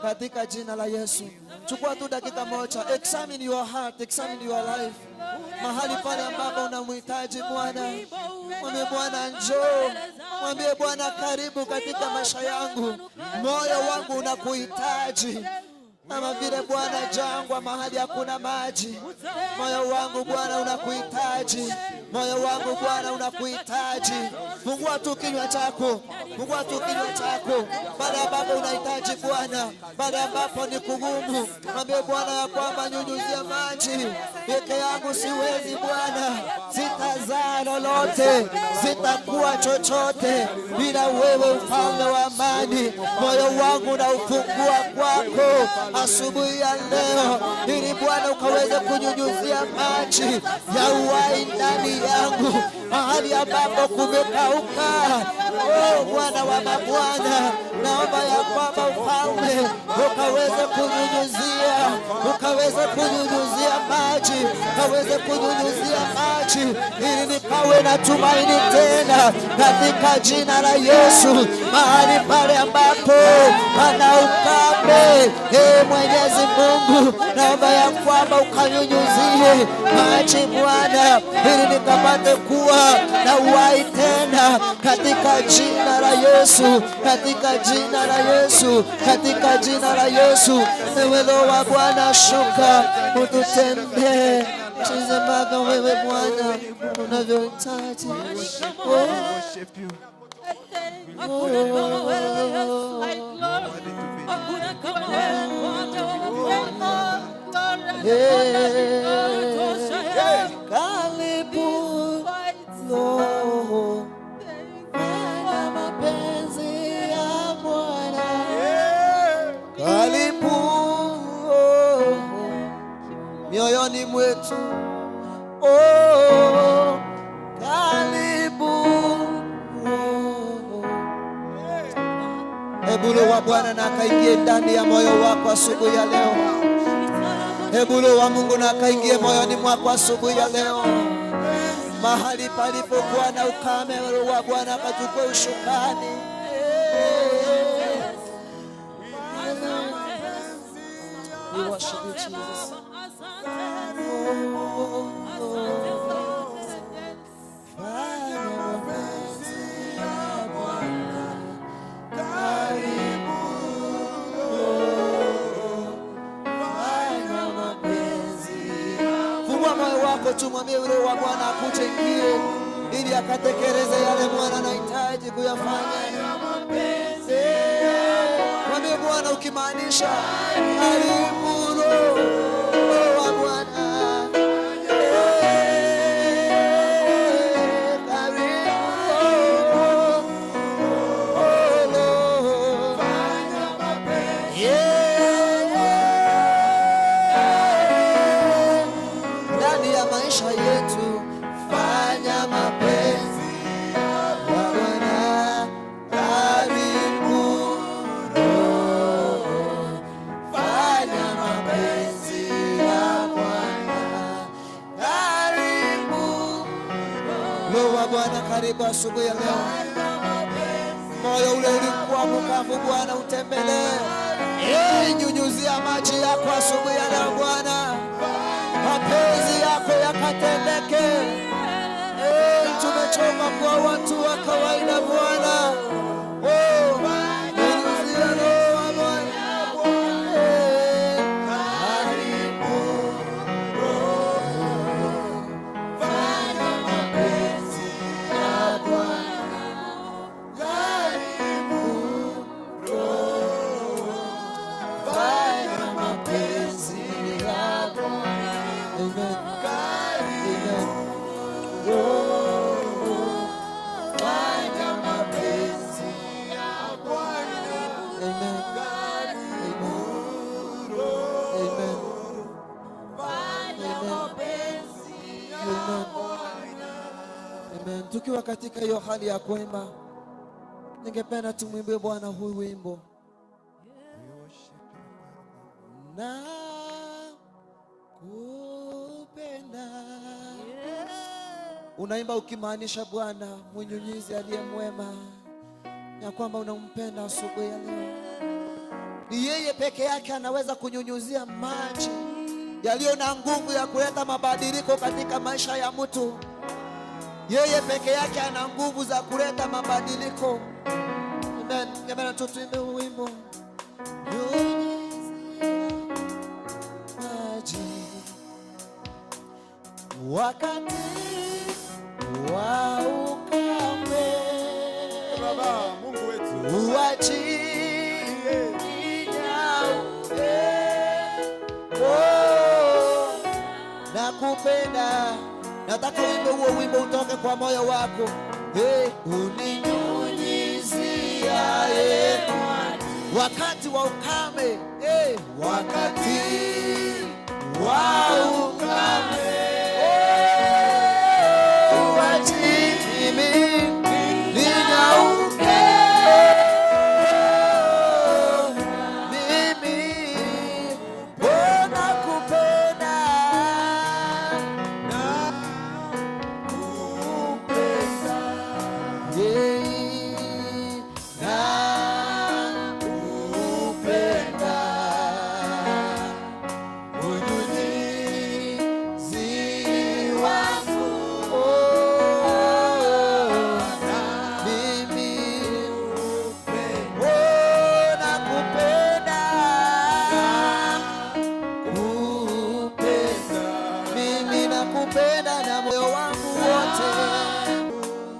katika jina la Yesu. Chukua tu dakika moja, examine your heart, examine your life. Mahali pale ambapo unamhitaji Bwana, mwambie Bwana njoo, mwambie Bwana karibu katika maisha yangu, moyo wangu unakuhitaji. Kama vile Bwana jangwa mahali hakuna maji, moyo wangu Bwana unakuhitaji, moyo wangu Bwana unakuhitaji. Fungua tu kinywa chako, fungua tu kinywa chako pale ambapo unahitaji Bwana, pale ambapo ni kugumu, mwambie Bwana ya kwamba nyunyuzia maji, peke yangu siwezi Bwana, sitazaa lolote, sitakuwa chochote bila wewe, mfalme wa amani. Moyo wangu naufungua kwako asubuhi ya leo, ili Bwana ukaweze kunyunyuzia maji ya uhai ndani yangu, mahali ambapo kumekauka. Oh Bwana wa mabwana, naomba ya kwamba ufalme ukaweze kunyunyuzia, ukaweze kunyunyuzia maji, ukaweze kunyunyuzia maji, ili nikawe na tumaini tena katika jina la Yesu. Mahali pale ambapo pana ukame, ee Mwenyezi Mungu, naomba ya kwamba ukanyunyuzie maji Bwana, ili nikapate kuwa na uhai tena katika jina la Yesu, katika jina la Yesu, katika jina la Yesu. Ewe Roho wa Bwana, shuka ututembee jinsi ambavyo wewe Bwana unavyohitaji. Oh. Hakuna kama wewe Yesu. Hakuna kama wewe Bwana wa mabwana. Unatosha Yesu. Karibu Roho, fanya mapenzi ya Bwana. Karibu Roho, mioyoni mwetu. Oh, karibu Roho. Hebu Roho wa Bwana na akaingie ndani ya moyo wako asubuhi ya leo. Hebu Roho wa Mungu na akaingie moyoni mwako asubuhi ya leo. Mahali palipokuwa na ukame, Roho wa Bwana akachukue ushukani. We worship you, Jesus. Oh, fanya mapenzi ya Bwana. Karibu Roho, fanya mapenzi. Fungua moyo wako tu, mwambie Roho wa Bwana akuje ingie, ili akatekeleze yale Bwana anahitaji kuyafanya. Mwambie Bwana ukimaanisha, karibu Roho wa Bwana. Karibu Roho. Yeah. Ndani ya maisha yetu fanya mapenzi ya Bwana. Karibu Roho, fanya mapenzi ya Bwana. Karibu Roho wa Bwana, karibu asubuhi ya leo. Moyo ule ulikuwa mkavu, Bwana utembelee. Nyunyuzia maji yako asubuhi ya leo Bwana, mapenzi yako yakatendeke. Tumechoka kuwa watu wa kawaida Bwana. Oh, nyunyuzia Roho wa Bwana. Karibu Roho, fanya mapenzi ya Bwana. Karibu Roho, fanya mapenzi ya Bwana. Amen. Amen. Roho, fanya mapenzi ya Bwana. Amen. Amen. Amen. Amen. Amen. Tukiwa katika hiyo hali ya kuimba, ningependa tumwimbie Bwana huu wimbo. Na kupenda. Unaimba ukimaanisha Bwana mwenyunyuzi aliye mwema, ya kwamba unampenda asubuhi ya leo. Ni yeye peke yake anaweza kunyunyuzia maji yaliyo na nguvu ya kuleta mabadiliko katika maisha ya mtu. Yeye peke yake ana nguvu za kuleta mabadiliko. Amen. Amen. Tuimbe wimbo. Nyunyuzia maji wakati wa ukame, Baba Mungu wetu, uachi ninyauke. Oh, nakupenda. Nataka wimbo huo, wimbo utoke kwa moyo wako. Hey, uninyunyiziaye wakati wa ukame. Hey, wakati wa ukame. Oh, uachi mimi ninyauke. Mimi, oh, nakupenda. Nakupenda. Yeah, nakupenda. Mnyunyizi wangu. Oh, mimi, oh, nakupenda. Kupenda. Mimi nakupenda na moyo wangu wote.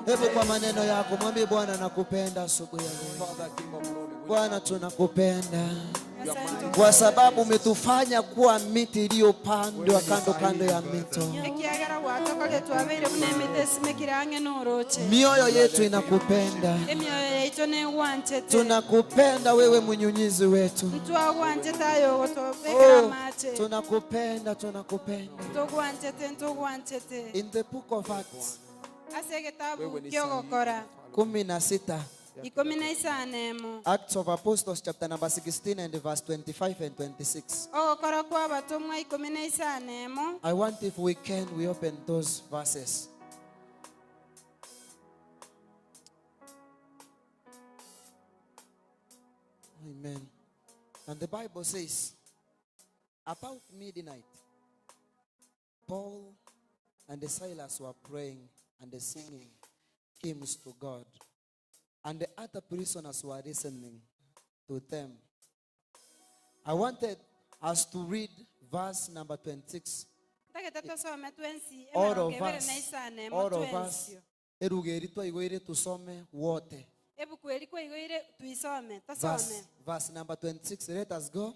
Hebu kwa maneno yako mwambie Bwana nakupenda asubuhi ya leo. Father, King of glory, we Bwana tunakupenda Asante. kwa sababu umetufanya kuwa miti iliyopandwa kando kando ya mito. Ekiagera gwatokoria twabeire buna emete esimekire ang'e noroche. Mioyo yetu inakupenda. Emioyo yaitu negwanchete. Tunakupenda wewe mnyunyizi wetu. Ntwagwanchete ayo gotobekera Oh, amache. tunakupenda, tunakupenda. Ntogwanchete, ntogwanchete. In the book of Acts Ase egetabu kiogokora 16, 15 Acts of Apostles chapter number 16 and verse 25 and 26. Ogokora kwa abatomwa 15 I want, if we can, we open those verses. Amen. And the Bible says, about midnight, Paul and the Silas were praying and singing hymns to God. And the other prisoners were listening to them. I wanted us to read verse number 26. Ntagete tosome twensi All of emerongo ebere us, na isano emo all of us, twensio. eruga eri twaigoire tusome wote. Ebuku eri kwaigoire tuisome tosome. Verse number 26, let us go.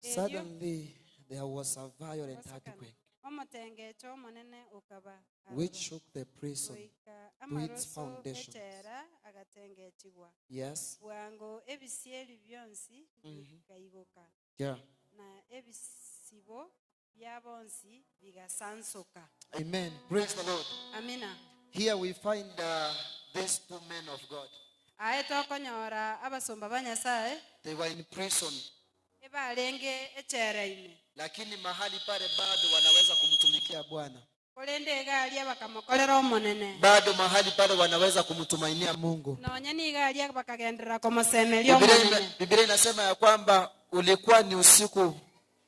Erio. Suddenly there was a violent earthquake Omotengecho omonene okaba which shook the prison goika to its amaroso foundations. echera agatengechigwa. Yes. Bwango ebisieri bionsi bikaigoka na ebisibo bya bonsi bigasansoka. Amen. Praise the Lord. Amina. Here we find these two men of God. Aye tokonyora abasomba ba Nyasaye They were in prison, ebarenge echera ime lakini mahali pale bado wanaweza kumtumikia Bwana. korende egaria bakamokorera omonene. Bado mahali pale wanaweza kumtumainia Mungu. Nonya nigaria bakagenderera komosemeria omonene. Biblia inasema ya kwamba ulikuwa ni usiku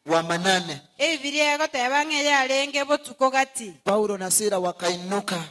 wa manane. Ebibilia egoteba ng'a yarenge botuko gati. Paulo na Sila wakainuka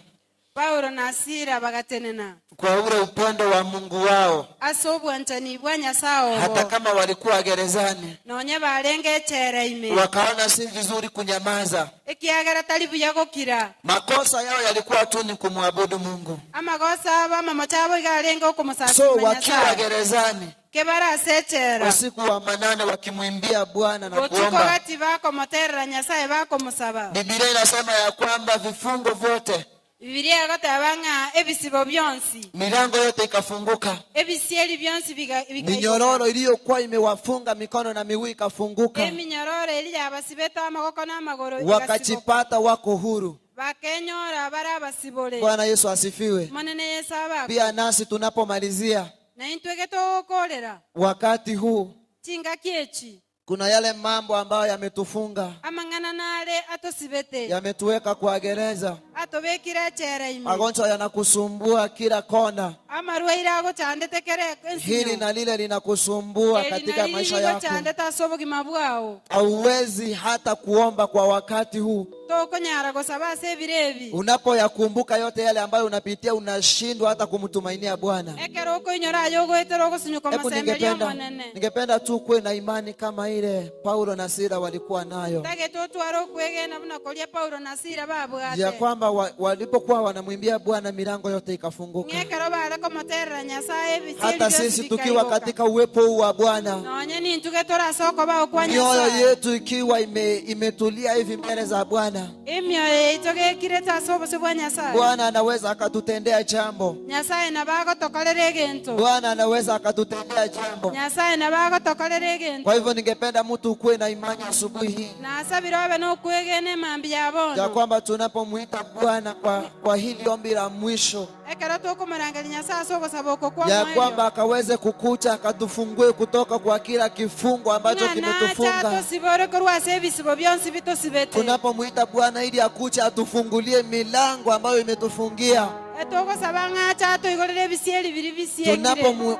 Paulo na Sila bagatenena kwa ule upendo wa Mungu wao, ase obwanchani bwa Nyasaye hata obo kama walikuwa gerezani, nonya barenge echera ime wakaona si vizuri kunyamaza. ekiagera tari buya gokira. Makosa yao yalikuwa tu ni kumwabudu Mungu. Amagosa abo amamocha abo iga arenge So okomosasima wakiwa Nyasaye gerezani kebara ase echera usiku wa manane wakimwimbia Bwana na botuko kuomba, gati bakomoterera Nyasaye bakomosaba. Biblia inasema ya kwamba vifungo vyote, Bibilia egoteba ng'a ebisibo bionsi milango yote ikafunguka, ebisieri bionsi bikaigoka. minyororo iliyokuwa imewafunga mikono na miguu ikafunguka, Eminyororo eri yabasibete amagoko n'amagoro igasiboka. wakajipata wako huru. Bakenyora barabasibole. Bwana Yesu asifiwe. Manene Yesu abako. Pia nasi tunapomalizia Na intwege togokorera. wakati huu, Chingaki echi. kuna yale mambo ambayo yametufunga, Amang'ana nare atosibete. yametuweka kwa gereza. Atobekire echere ime. Magonjwa yanakusumbua kila kona, Amarwaire agochandete kere hili na lile linakusumbua katika maisha yako. chandete ase obogima bwao. Hauwezi hata kuomba kwa wakati huu. Tokonyara gosaba ase ebiro ebi. Unapoyakumbuka yote yale ambayo unapitia, unashindwa hata kumtumainia Bwana. Ekero okoinyora aye ogoetera ogosunyuka Hebu omosemberia ningependa, omonene. ningependa tu kuwe na imani kama ile Paulo na Sila walikuwa nayo, Tagete otware okwegena buna koria Paulo na Sila ya babwate. kwamba walipokuwa wanamwimbia Bwana milango yote ikafunguka. Ng'ekero bare komoterera Nyasaye ebisieri Hata bionsi sisi tukiwa bikaigoka. katika uwepo huu wa Bwana, Nonye nintuge torasoka bao kwa mioyo Nyasaye. yetu ikiwa imetulia hivi mbele za Bwana, Emioyo yaitu gekirete ase obosio bwa Nyasaye. Bwana anaweza akatutendea jambo. Nyasaye nabagotokorera egento. Bwana anaweza akatutendea jambo. Nyasaye nabagotokorera egento. Kwa hivyo ningependa mtu ukuwe na imani asubuhi hii Nasabire obe nokwegena emambi ya ya bono. kwamba tunapomwita Bwana kwa hili ombi la mwisho, Ekero tokomorangeria Nyasaye ase ogosaba oko kwa ya mwenyo. kwamba akaweze kukucha akatufungue kutoka kwa kila kifungo ambacho Ng'a nacha kimetufunga. tosibore korwa ase ebisibo bionsi bitosibete. Tunapomwita Bwana ili akuche atufungulie milango ambayo imetufungia. Etogosaba ng'acha atoigorere ebisieri biri bisiekire.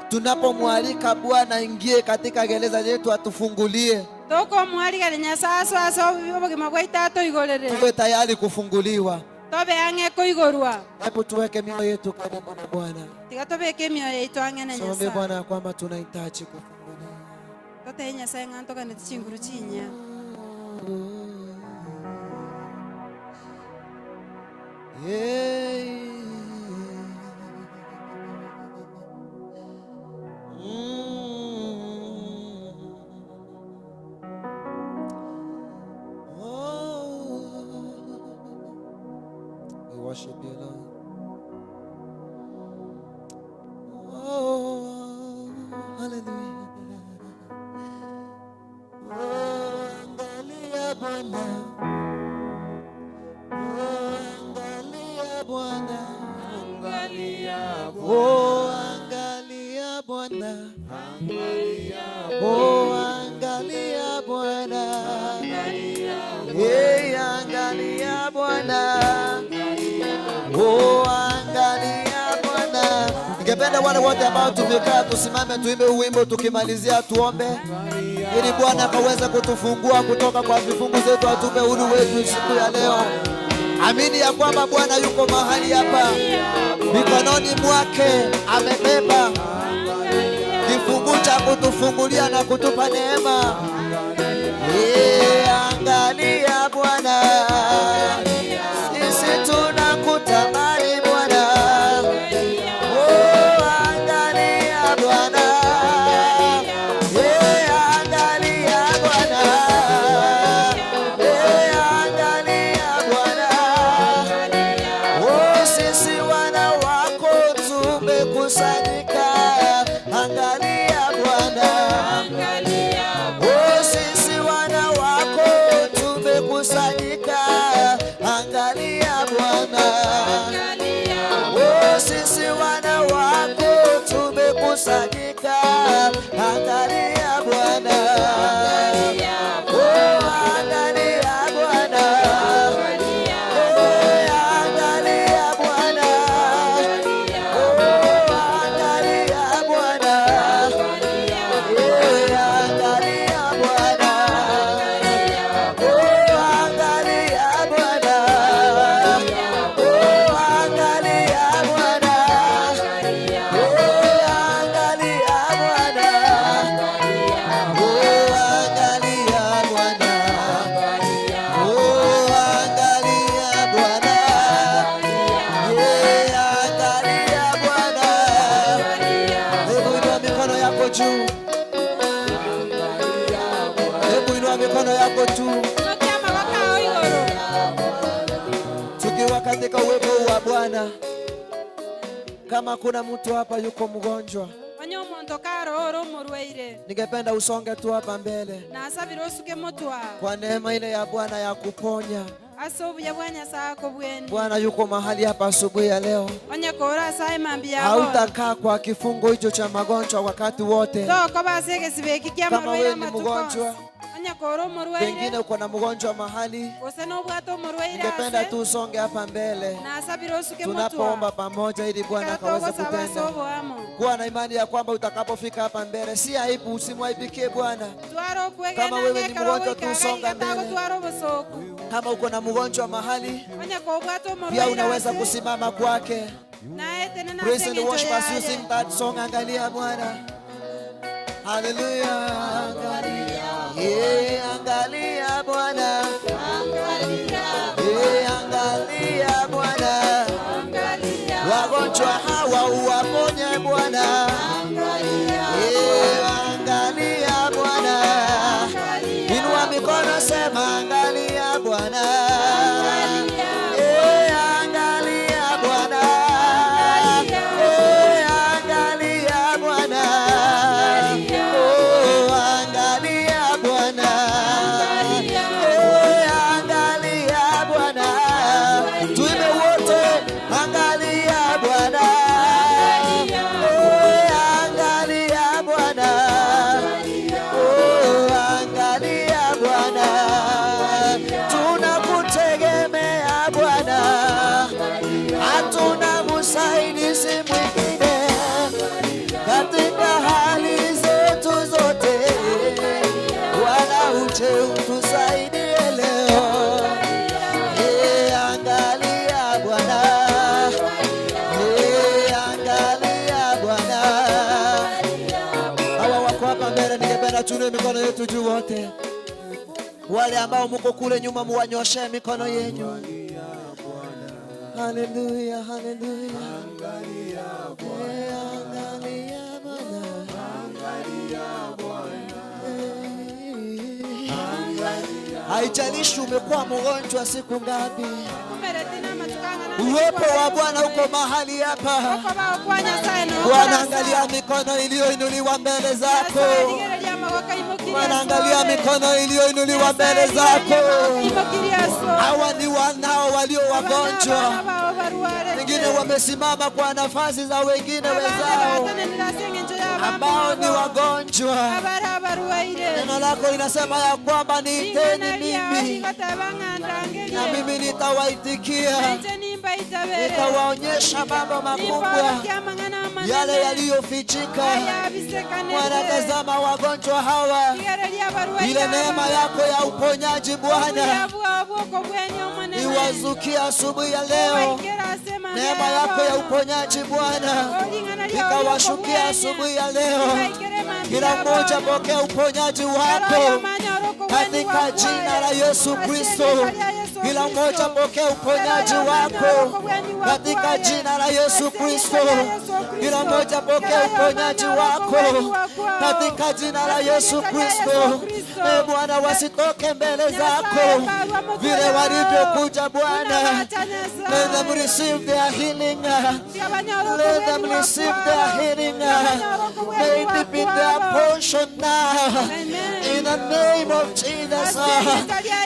Tunapomwalika Bwana ingie katika gereza letu atufungulie, Tokomwarigania Nyasaye aso ase obogima bwaito atoigorere. tuwe tayari kufunguliwa. Tobe ang'e koigorwa. Hebu tuweke mioyo yetu karibu na Bwana. Tiga tobeke emioyo yaitu ang'e na Tuombe Nyasaye. Bwana ya kwamba tunahitaji kufunguliwa. Totee Nyasaye ng'a ntoganeti chinguru chinya. Yeah. Oh. We worship you, Lord. Oh, hallelujah. Oh, angalia Bwana. Oh, angalia Bwana. Oh, angalia Bwana. Oh, angalia Bwana. Hey, angalia Bwana. Oh, angalia Bwana. Ningependa wale wote ambao tumekaa tusimame tuimbe huu wimbo, tukimalizia tuombe ili Bwana akaweze kutufungua kutoka kwa vifungu zetu, atupe uhuru wetu siku ya leo. Amini ya kwamba Bwana yuko mahali hapa, mikononi mwake amebeba kifungu cha kutufungulia na kutupa neema. Yeah, angalia Bwana, sisi tunakutamani Bwana. Oh, angalia Bwana. Yeah, angalia Bwana. Yeah, angalia Bwana. Oh, sisi wana wako tumekusanyika. Angalia Bwana. Oh, sisi wana wako tumekusanyika. Angalia Bwana. Oh, sisi wana wako tumekusanyika. Angalia Bwana. Oh, angalia Bwana. Eh, angalia Bwana. Oh, angalia Bwana. Eh, angalia Bwana. Oh, angalia Bwana. Oh, angalia Bwana. Oh, angalia Bwana. Oh, angalia Bwana. Oh, angalia Bwana. Yeah, angalia Bwana. Hebu inua mikono yako juu. Hebu inua mikono yako juu. Tukiwa katika uwepo huu wa Bwana, kama kuna mtu hapa yuko mgonjwa, Onye omonto karoro omorwaire. ningependa usonge tu hapa mbele Nasabire osuke motwa. kwa neema ile ya Bwana ya kuponya. Ase obuya bwa Nyasaye akobweni. Bwana yuko mahali hapa asubuhi ya leo. Onye kora ase mambi yabo. Hautakaa kwa kifungo hicho cha magonjwa wakati wote. Tokoba ase egesiba eki kia Kama amarwaire wewe ni amatuko. mgonjwa, Onye kora omorwaire. pengine uko na mgonjwa mahali, Gose nobwate omorwaire ningependa ase. tu usonge hapa mbele Nasabire osuke motwa. tunapoomba pamoja, ili Bwana akaweze Ekero togosaba ase kutenda. oboamo. Kuwa na imani ya kwamba utakapofika hapa mbele, si aibu, usimwaibikie Bwana. Twara okwegena Kama wewe ni ng'ekero mgonjwa, goikaga tusonga iga mbele. tagotwara obosoku. Kama uko na mgonjwa mahali, Onye kobwate pia omorwaire unaweza ase. kusimama kwake. Naetene nase Praise and eng'encho worship as you yaye. sing that song. Angalia Bwana. Hallelujah. Angalia. Yeah, angalia Bwana. Yeah, angalia Bwana. Wagonjwa hawa uwaponye Bwana. Yeah, angalia Bwana. Inua mikono sema angalia Bwana. Yeah, angalia Bwana. Yeah, angalia Bwana. Oh, angalia Bwana. Yeah, angalia Bwana. Tuimbe wote, angalia Bwana. Oh, angalia Bwana. Oh, angalia Bwana. Tunakutegemea Bwana. Hatuna msaidizi mwingine katika hali zetu zote. Bwana uje utusaidie leo. Eh, angalia Bwana. Eh, angalia Bwana. Hawa wako hapa mbele, ningependa tuinue mikono yetu juu wote. Wale ambao mko kule nyuma, muwanyoshe mikono yenyu. Haleluya, haleluya. Eh, angalia Bwana. Eh. Haijalishi umekuwa mgonjwa siku ngapi, Kumeretina amatukanga uwepo wa Bwana uko mahali hapa. Okoba okwa Nyasaye no. Bwana, angalia mikono iliyoinuliwa mbele zako. Bwana, angalia mikono iliyoinuliwa mbele zako. Hawa ni wanao walio wagonjwa, wengine wamesimama kwa nafasi za wengine wenzao ambao ni wagonjwa. Neno lako linasema ya kwamba niiteni mimi na mimi nitawaitikia, nitawaonyesha mambo makubwa yale yaliyofichika. Bwana, tazama wagonjwa hawa, ile neema yako ya uponyaji Bwana iwazukia asubuhi ya leo. Neema yako ya uponyaji Bwana ikawashukia asubuhi ya leo. Kila mmoja pokea uponyaji wako katika jina la Yesu Kristo. Kila mmoja pokea uponyaji wako katika jina la Yesu Kristo. Kila mmoja pokea uponyaji wako katika jina la Yesu Kristo. E Bwana, wasitoke mbele zako vile walivyokuja Bwana. Let them receive their healing. Let them receive their healing. May it be their portion now. In the name of Jesus.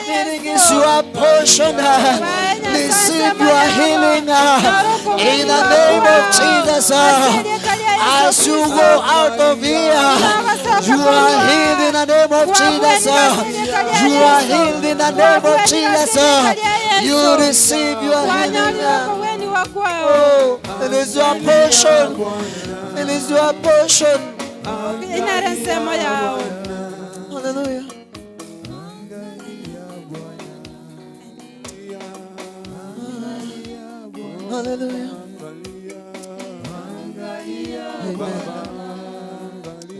Healing is your portion. Receive your healing. In the name of Jesus. As you go out of here, you are healed in the name of Jesus. You are healed in the name of Jesus. You receive your healing. Oh, it is your portion. It is your portion. Hallelujah. Hallelujah. Amen.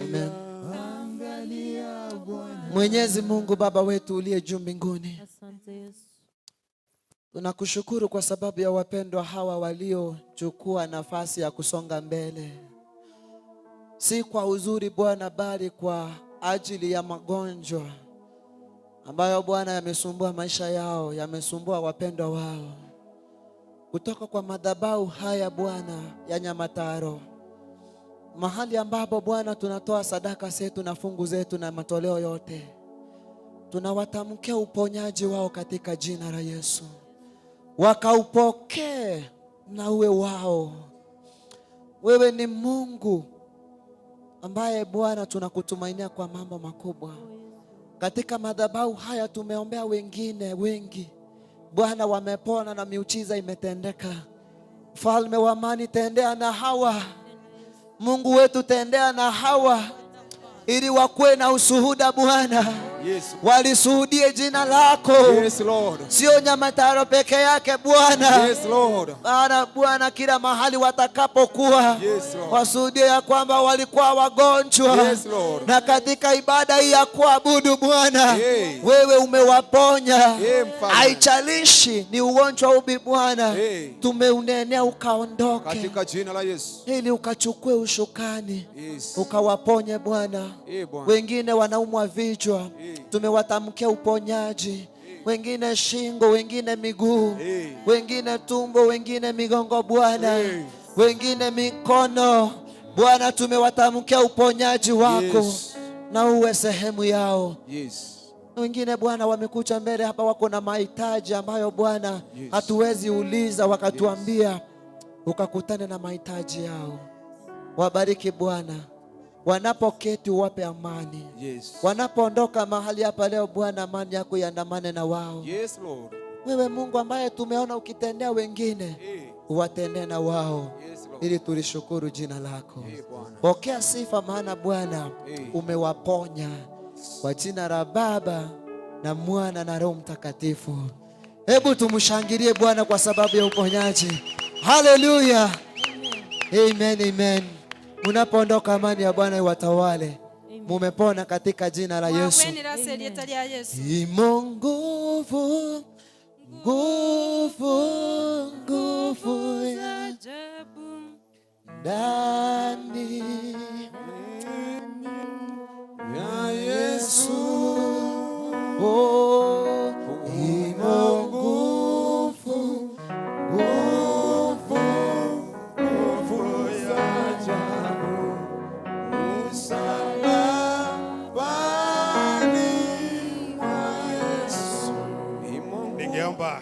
Amen. Mwenyezi Mungu Baba wetu uliye juu mbinguni, Asante Yesu. tunakushukuru kwa sababu ya wapendwa hawa waliochukua nafasi ya kusonga mbele, si kwa uzuri Bwana, bali kwa ajili ya magonjwa ambayo Bwana yamesumbua maisha yao, yamesumbua wapendwa wao. Kutoka kwa madhabahu haya Bwana ya Nyamataro, mahali ambapo Bwana tunatoa sadaka zetu na fungu zetu na matoleo yote, Tunawatamkia uponyaji wao katika jina la Yesu, wakaupokee na uwe wao. Wewe ni Mungu ambaye Bwana tunakutumainia kwa mambo makubwa. Katika madhabahu haya tumeombea wengine wengi, Bwana, wamepona na miujiza imetendeka. Mfalme wa amani, tendea na hawa. Mungu wetu, tendea na hawa ili wakuwe na ushuhuda Bwana, walishuhudie jina lako. Yes, Lord. Sio Nyamataro peke yake Bwana. Yes, Lord. Bwana, Bwana, kila mahali watakapokuwa, Yes, Lord. washuhudie ya kwamba walikuwa wagonjwa, Yes, Lord. na katika ibada hii ya kuabudu Bwana, wewe umewaponya. Hey, Mfalme. Haijalishi ni ugonjwa upi Bwana, tumeunenea ukaondoke, Katika jina la Yesu. Ili ukachukue ushukani, ukawaponye Bwana. Bwana. Wengine wanaumwa vichwa, tumewatamkia uponyaji. Wengine shingo, wengine miguu, wengine tumbo, wengine migongo Bwana, wengine mikono Bwana, tumewatamkia uponyaji wako na uwe sehemu yao. Wengine Bwana wamekuja mbele hapa, wako na mahitaji ambayo Bwana hatuwezi uliza, wakatuambia ukakutane na mahitaji yao. Wabariki Bwana, wanapoketi uwape amani. Wanapoondoka mahali hapa leo Bwana, amani yako iandamane na wao. Yes, Lord. Wewe Mungu ambaye tumeona ukitendea wengine, uwatendee na wao, Yes, Lord. ili tulishukuru jina lako. Bwana. Pokea sifa, maana Bwana umewaponya. Kwa jina la Baba na Mwana na Roho Mtakatifu. Hebu tumshangilie Bwana kwa sababu ya uponyaji. Haleluya. Amen, amen. Munapoondoka, amani ya Bwana iwatawale. Mumepona katika jina la Yesu. Mwagwenera ase erieta ria Yesu. Imo nguvu, nguvu, nguvu ya Ajabu ndani ya Yesu. Oh, imo nguvu, nguvu, Nguvu ya ajabu msalabani mwa Yesu. Imo Ningeomba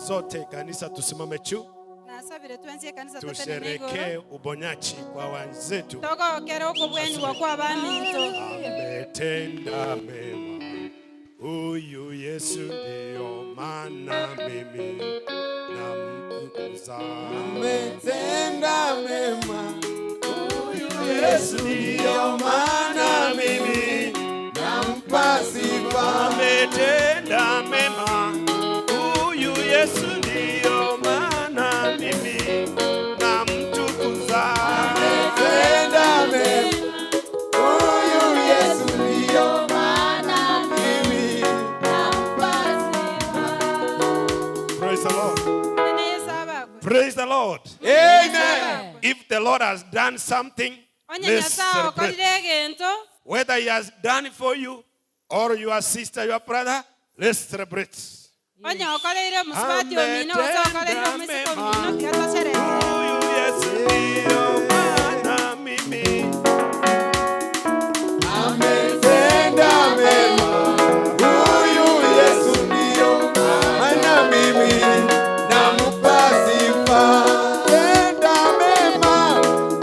sote kanisa tusimame juu, Nasabire twenzie kanisa tutenene tusherekee igoro uponyaji kwa wenzetu. Togokera okobwenigwa kwa baminto. Ametenda mema huyu Yesu, ndio maana mimi namtukuza. Ametenda mema huyu Yesu, ndio maana mimi nampa sifa. Ametenda mema huyu Yesu, ndio maana mimi namtukuza. Ametenda mema huyu Yesu, ndio maana mimi Praise the Lord. Nene Yesu abakwe. Praise the Lord. Amen. If the Lord has done something, Onye let's Nyasaye celebrate. okorire egento, Whether he has done it for you or your sister, your brother, let's celebrate. Onye okoreire omusubati omino gose okoreire omoiseke omino, tiga tosherekee. Huyu Yesu ndio maana mimi Ametenda mema huyu Yesu, ndio maana mimi nampa sifa. Tenda mema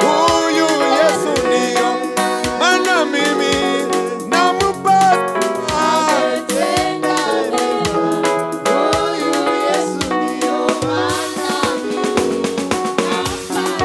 huyu Yesu, ndio maana mimi nampa sifa. Ametenda mema huyu Yesu, ndio maana mimi nampa.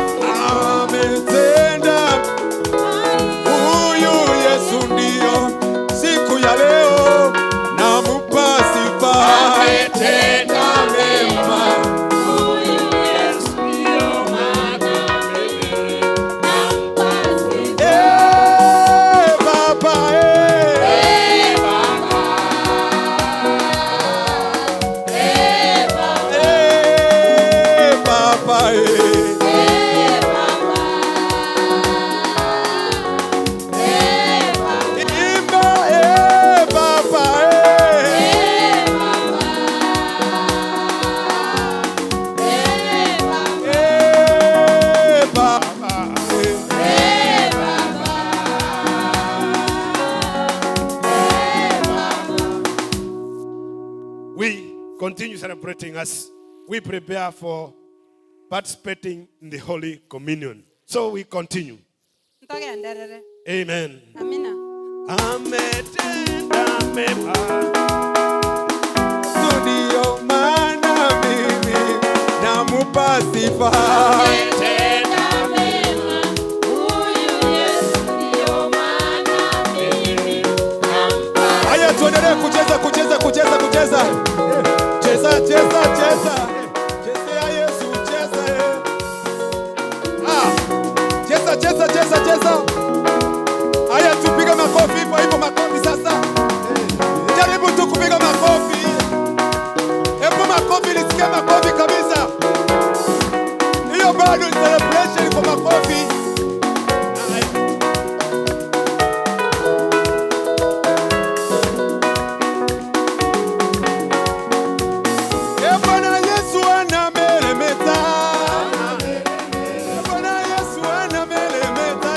Continue celebrating as we prepare for participating in the Holy Communion. So we continue. Ntogenderere. Amen. Amina. Ametenda mema. Ndio maana mimi namupa sifa. Haya, tuendelee kucheza, kucheza, kucheza, kucheza. Cheza, cheza, cheza. Chezea Yesu, cheza. Ah. Cheza, cheza, cheza, cheza. Haya, tupige makofi hivyo hivyo, makofi sasa. Jaribu tu kupiga makofi. Hebu makofi, nisikie makofi kabisa. Hiyo bado ni celebration kwa makofi. E Bwana Yesu anameremeta. E Bwana Yesu anameremeta.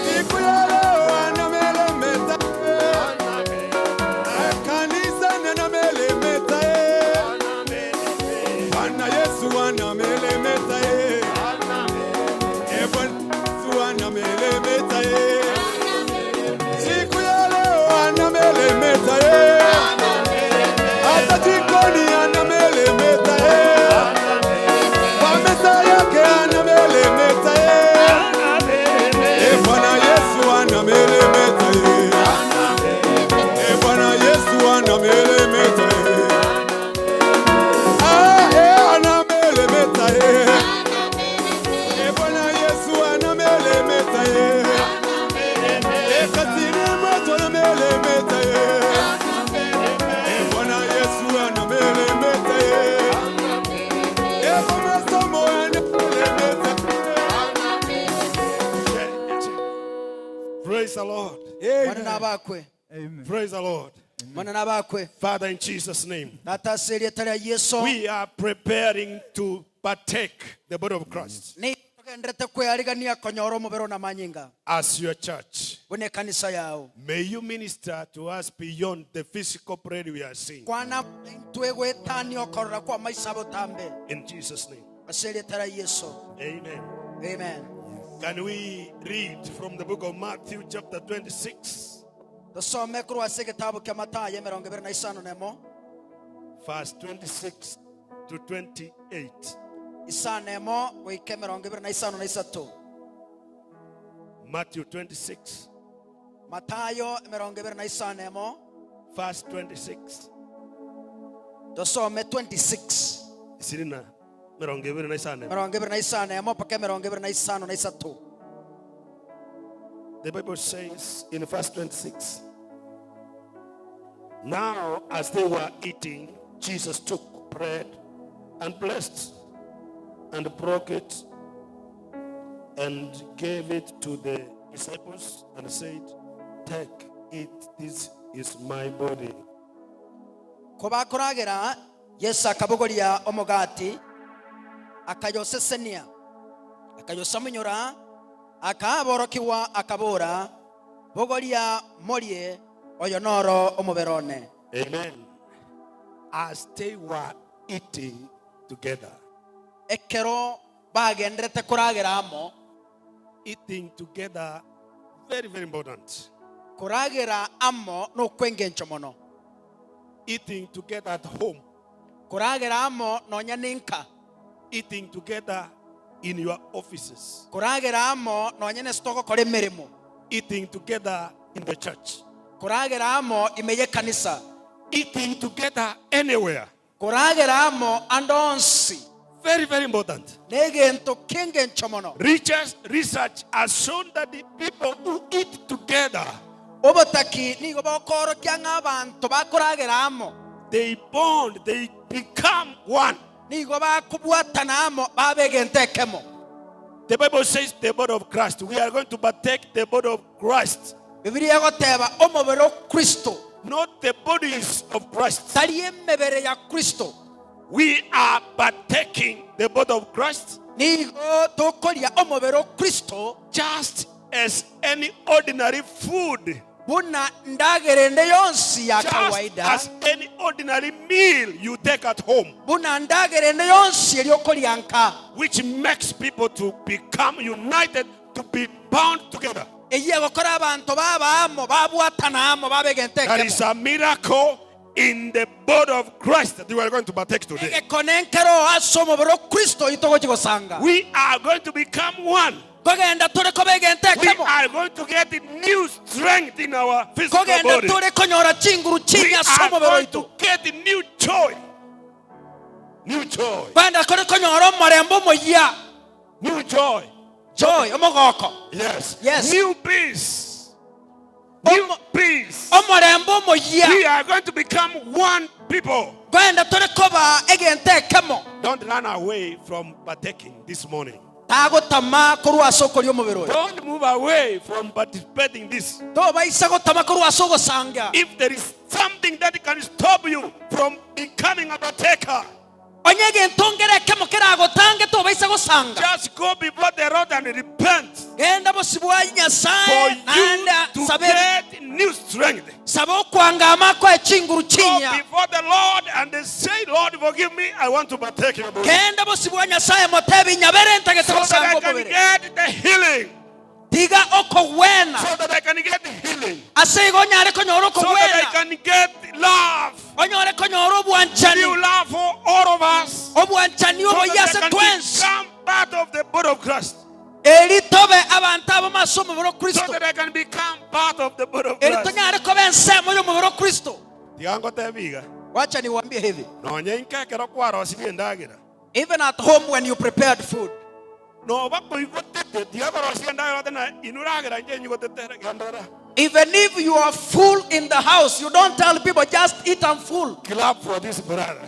Siku ya leo anameremeta. Kanisa anameremeta. Bwana Yesu anameremeta. E Bwana Yesu anameremeta. Siku ya leo anameremeta. Hata jikoni anamelemeta, eh. Kwa meza yake anamelemeta, eh. Eh, Bwana Yesu anamelemeta, eh. Eh, Bwana Yesu anamelemeta, eh. Ah, eh, anamelemeta, eh. Eh, Bwana Yesu anamelemeta, eh. Eh, kazini mwetu anamelemeta, eh. Eh, Bwana Yesu anamelemeta, eh. Eh, kwa masomo anamelemeta. Praise the Lord. Bwana nabakwe. Praise the Lord. Bwana nabakwe. Father, in Jesus' name, Tata serietari ya Yesu. we are preparing to partake the body of Christ Ni tugendete kweyarigania konyora omubere na manyinga as your church. bune kanisa yao. May you minister to us beyond the physical bread we are seeing. Kwana twegwetania okorora kwa maisa botambe. In Jesus' name. Serietari ya Yesu. Amen. Amen. Can we read from the book of Matthew, chapter 26, Tusome kurwa ase gitabu kia Mathayo 25 nemo verse 26 to 28? isanemo goika 23. Matthew 26, Mathayo 25 verse 26. Tusome 26 Isirina, 25. 25 mpaka 23. The Bible says in verse 26, Now as they were eating, Jesus took bread and blessed and broke it and gave it to the disciples and said, Take, eat, this is my body. Kobakoragera Yesu akabogoria omogati akayosesenia akayosamunyora akaborokiwa akabora bogoria morie oyo noro omuberone. Amen. As they were eating together, Ekero bagenderete koragera amo. Eating together, very, very important. Koragera amo no kwengencho mono. Eating together at home, Koragera amo nonya ninka. Eating together in your offices, Koragera amo nonya nesitogokora emirimo. Eating together in the church, Koragera amo imeye kanisa. Eating together anywhere. Koragera amo andonsi. Very, very important. Negento kengencho mono. Research has shown that the people who eat together, Obotaki nigo bokorokia ng'abanto bakoragera amo. they bond, they become one. Nigo bakubwatana amo babegente ekemo. The Bible says the body of Christ. We are going to partake the body of Christ. Biblia egoteba omobere o Kristo. Not the bodies of Christ. Tari emebere ya Kristo. We are partaking the body of Christ. Nigo tokoria omobere o Kristo. Just as any ordinary food. Buna ndagerende yonsi ya Just kawaida. as any ordinary meal you take at home. Buna ndagerende yonsi eryokolyanka. Which makes people to become united, to be bound together. There is a miracle in the body of Christ that we are going to partake today. We are going to become one. We are going to get new strength in our physical body. We are going to get new joy. New joy. New joy. Joy. Yes. Yes. New peace. New peace. We are going to become one people. Don't run away from partaking this morning. Don't move away from participating this. If there is something that can stop you from becoming a partaker, just go before the Lord and repent. For you to get new strength. Go before the Lord and say, Lord, forgive me, I want to partake your body. So that I can get the healing. So that I can get healing. So that I can get love. New love for all of us. So that I can become part of the body of Christ. So that I can become part of the body of Christ. Wacha niwaambie hivi. Even at home when you prepared food, even if you are full in the house, you don't tell people just eat and full. Clap for this brother.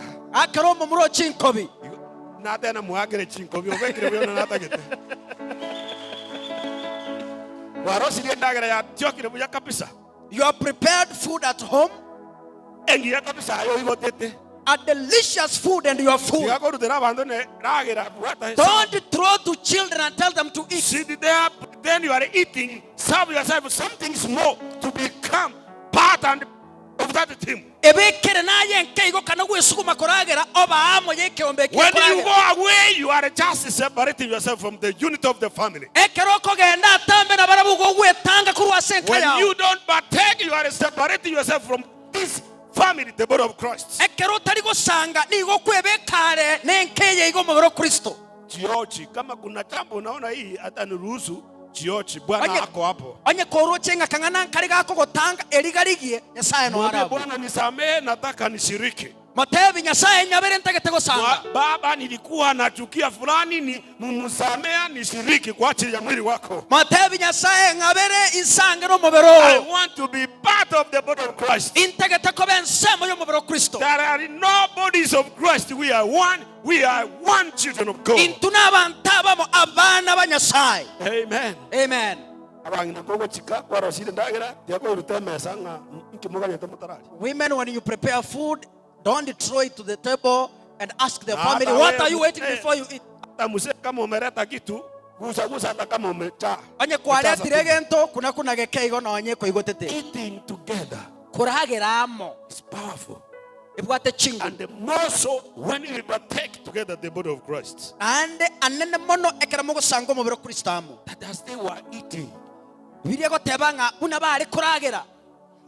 You are prepared food at home. A delicious food and you are full. Don't throw to children and tell them to eat. Sit there, then you are eating. Serve yourself something small to become part and of that team. When you go away, you are just separating yourself from the unit of the family. When you don't partake, you are separating yourself from this family, the body of Christ. Chiochi, kama kuna jambo unaona hii hata niruhusu chiochi, Bwana ako hapo. Bwana nisamee, nataka nishiriki. Baba, nilikuwa nachukia fulani, ni mumsamea nishiriki kwa ajili ya mwili wako. I want to be part of the body of Christ. There are no bodies of Christ. We are one. We are one children of God. Amen. Amen. Women, when you prepare food, don't throw it to the table and ask the family, what are you waiting before you eat? Eating together is powerful. And the more so when we partake together the body of Christ. That as they were eating,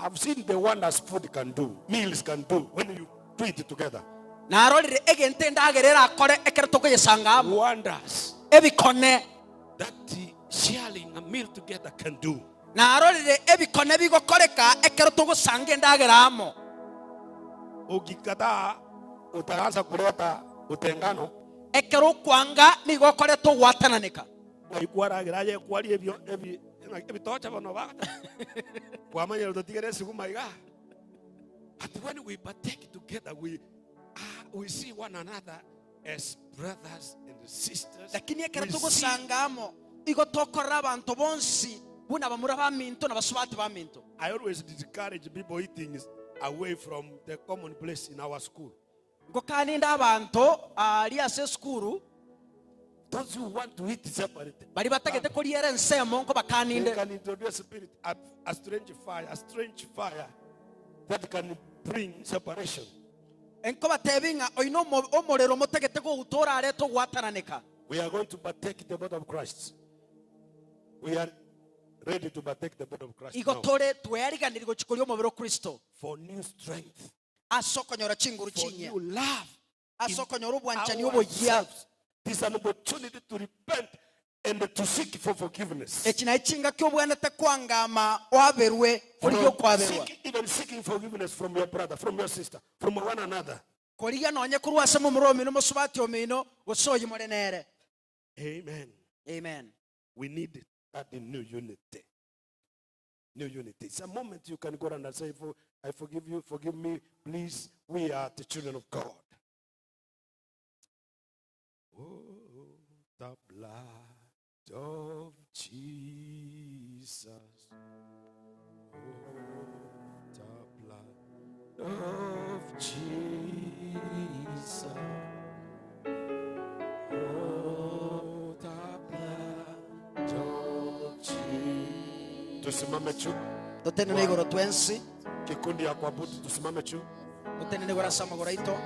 I've seen the wonders food can do, meals can do when you do it together. Wonders that sharing a meal together can do. Ukikataa utaanza kuleta utengano. But when we partake together, we see one another as brothers and sisters. I always discourage people eating away from the common place in our school. Those who want to eat separately. Bari batagete koriera ensemo nko They bakaninde. can introduce spirit, a strange fire that can bring separation. Enko batebinga oino omorero motegete go utora areto gwatananeka. We are going to partake the body of Christ. We are ready to partake the body of Christ Igo now. tore tweyariganiri gochikoria omobere o Kristo. For new strength. Asokonyora chinguru For chinya. new love. Asokonyora obwanchani oboyia. This is an opportunity to repent and to seek for forgiveness. Eki naye chinga kyobwanete kwangama waberwe oriyo kwaberwa. Even seeking forgiveness from your brother, from your sister, from one another. Koriga nonye kurwa ase momuro omino mosubati omino gosoyi morenere. Amen. Amen. We need that new unity. New unity. It's a moment you can go and say, I forgive you, forgive me, please. We are the children of God. Oh, the blood of Jesus. Oh, the blood of Jesus. Oh, the blood of Jesus. Tusimame juu. Totenene igoro twensi. Kikundi ya kuabudu tusimame juu. Totenene igoro ase amagoro aito.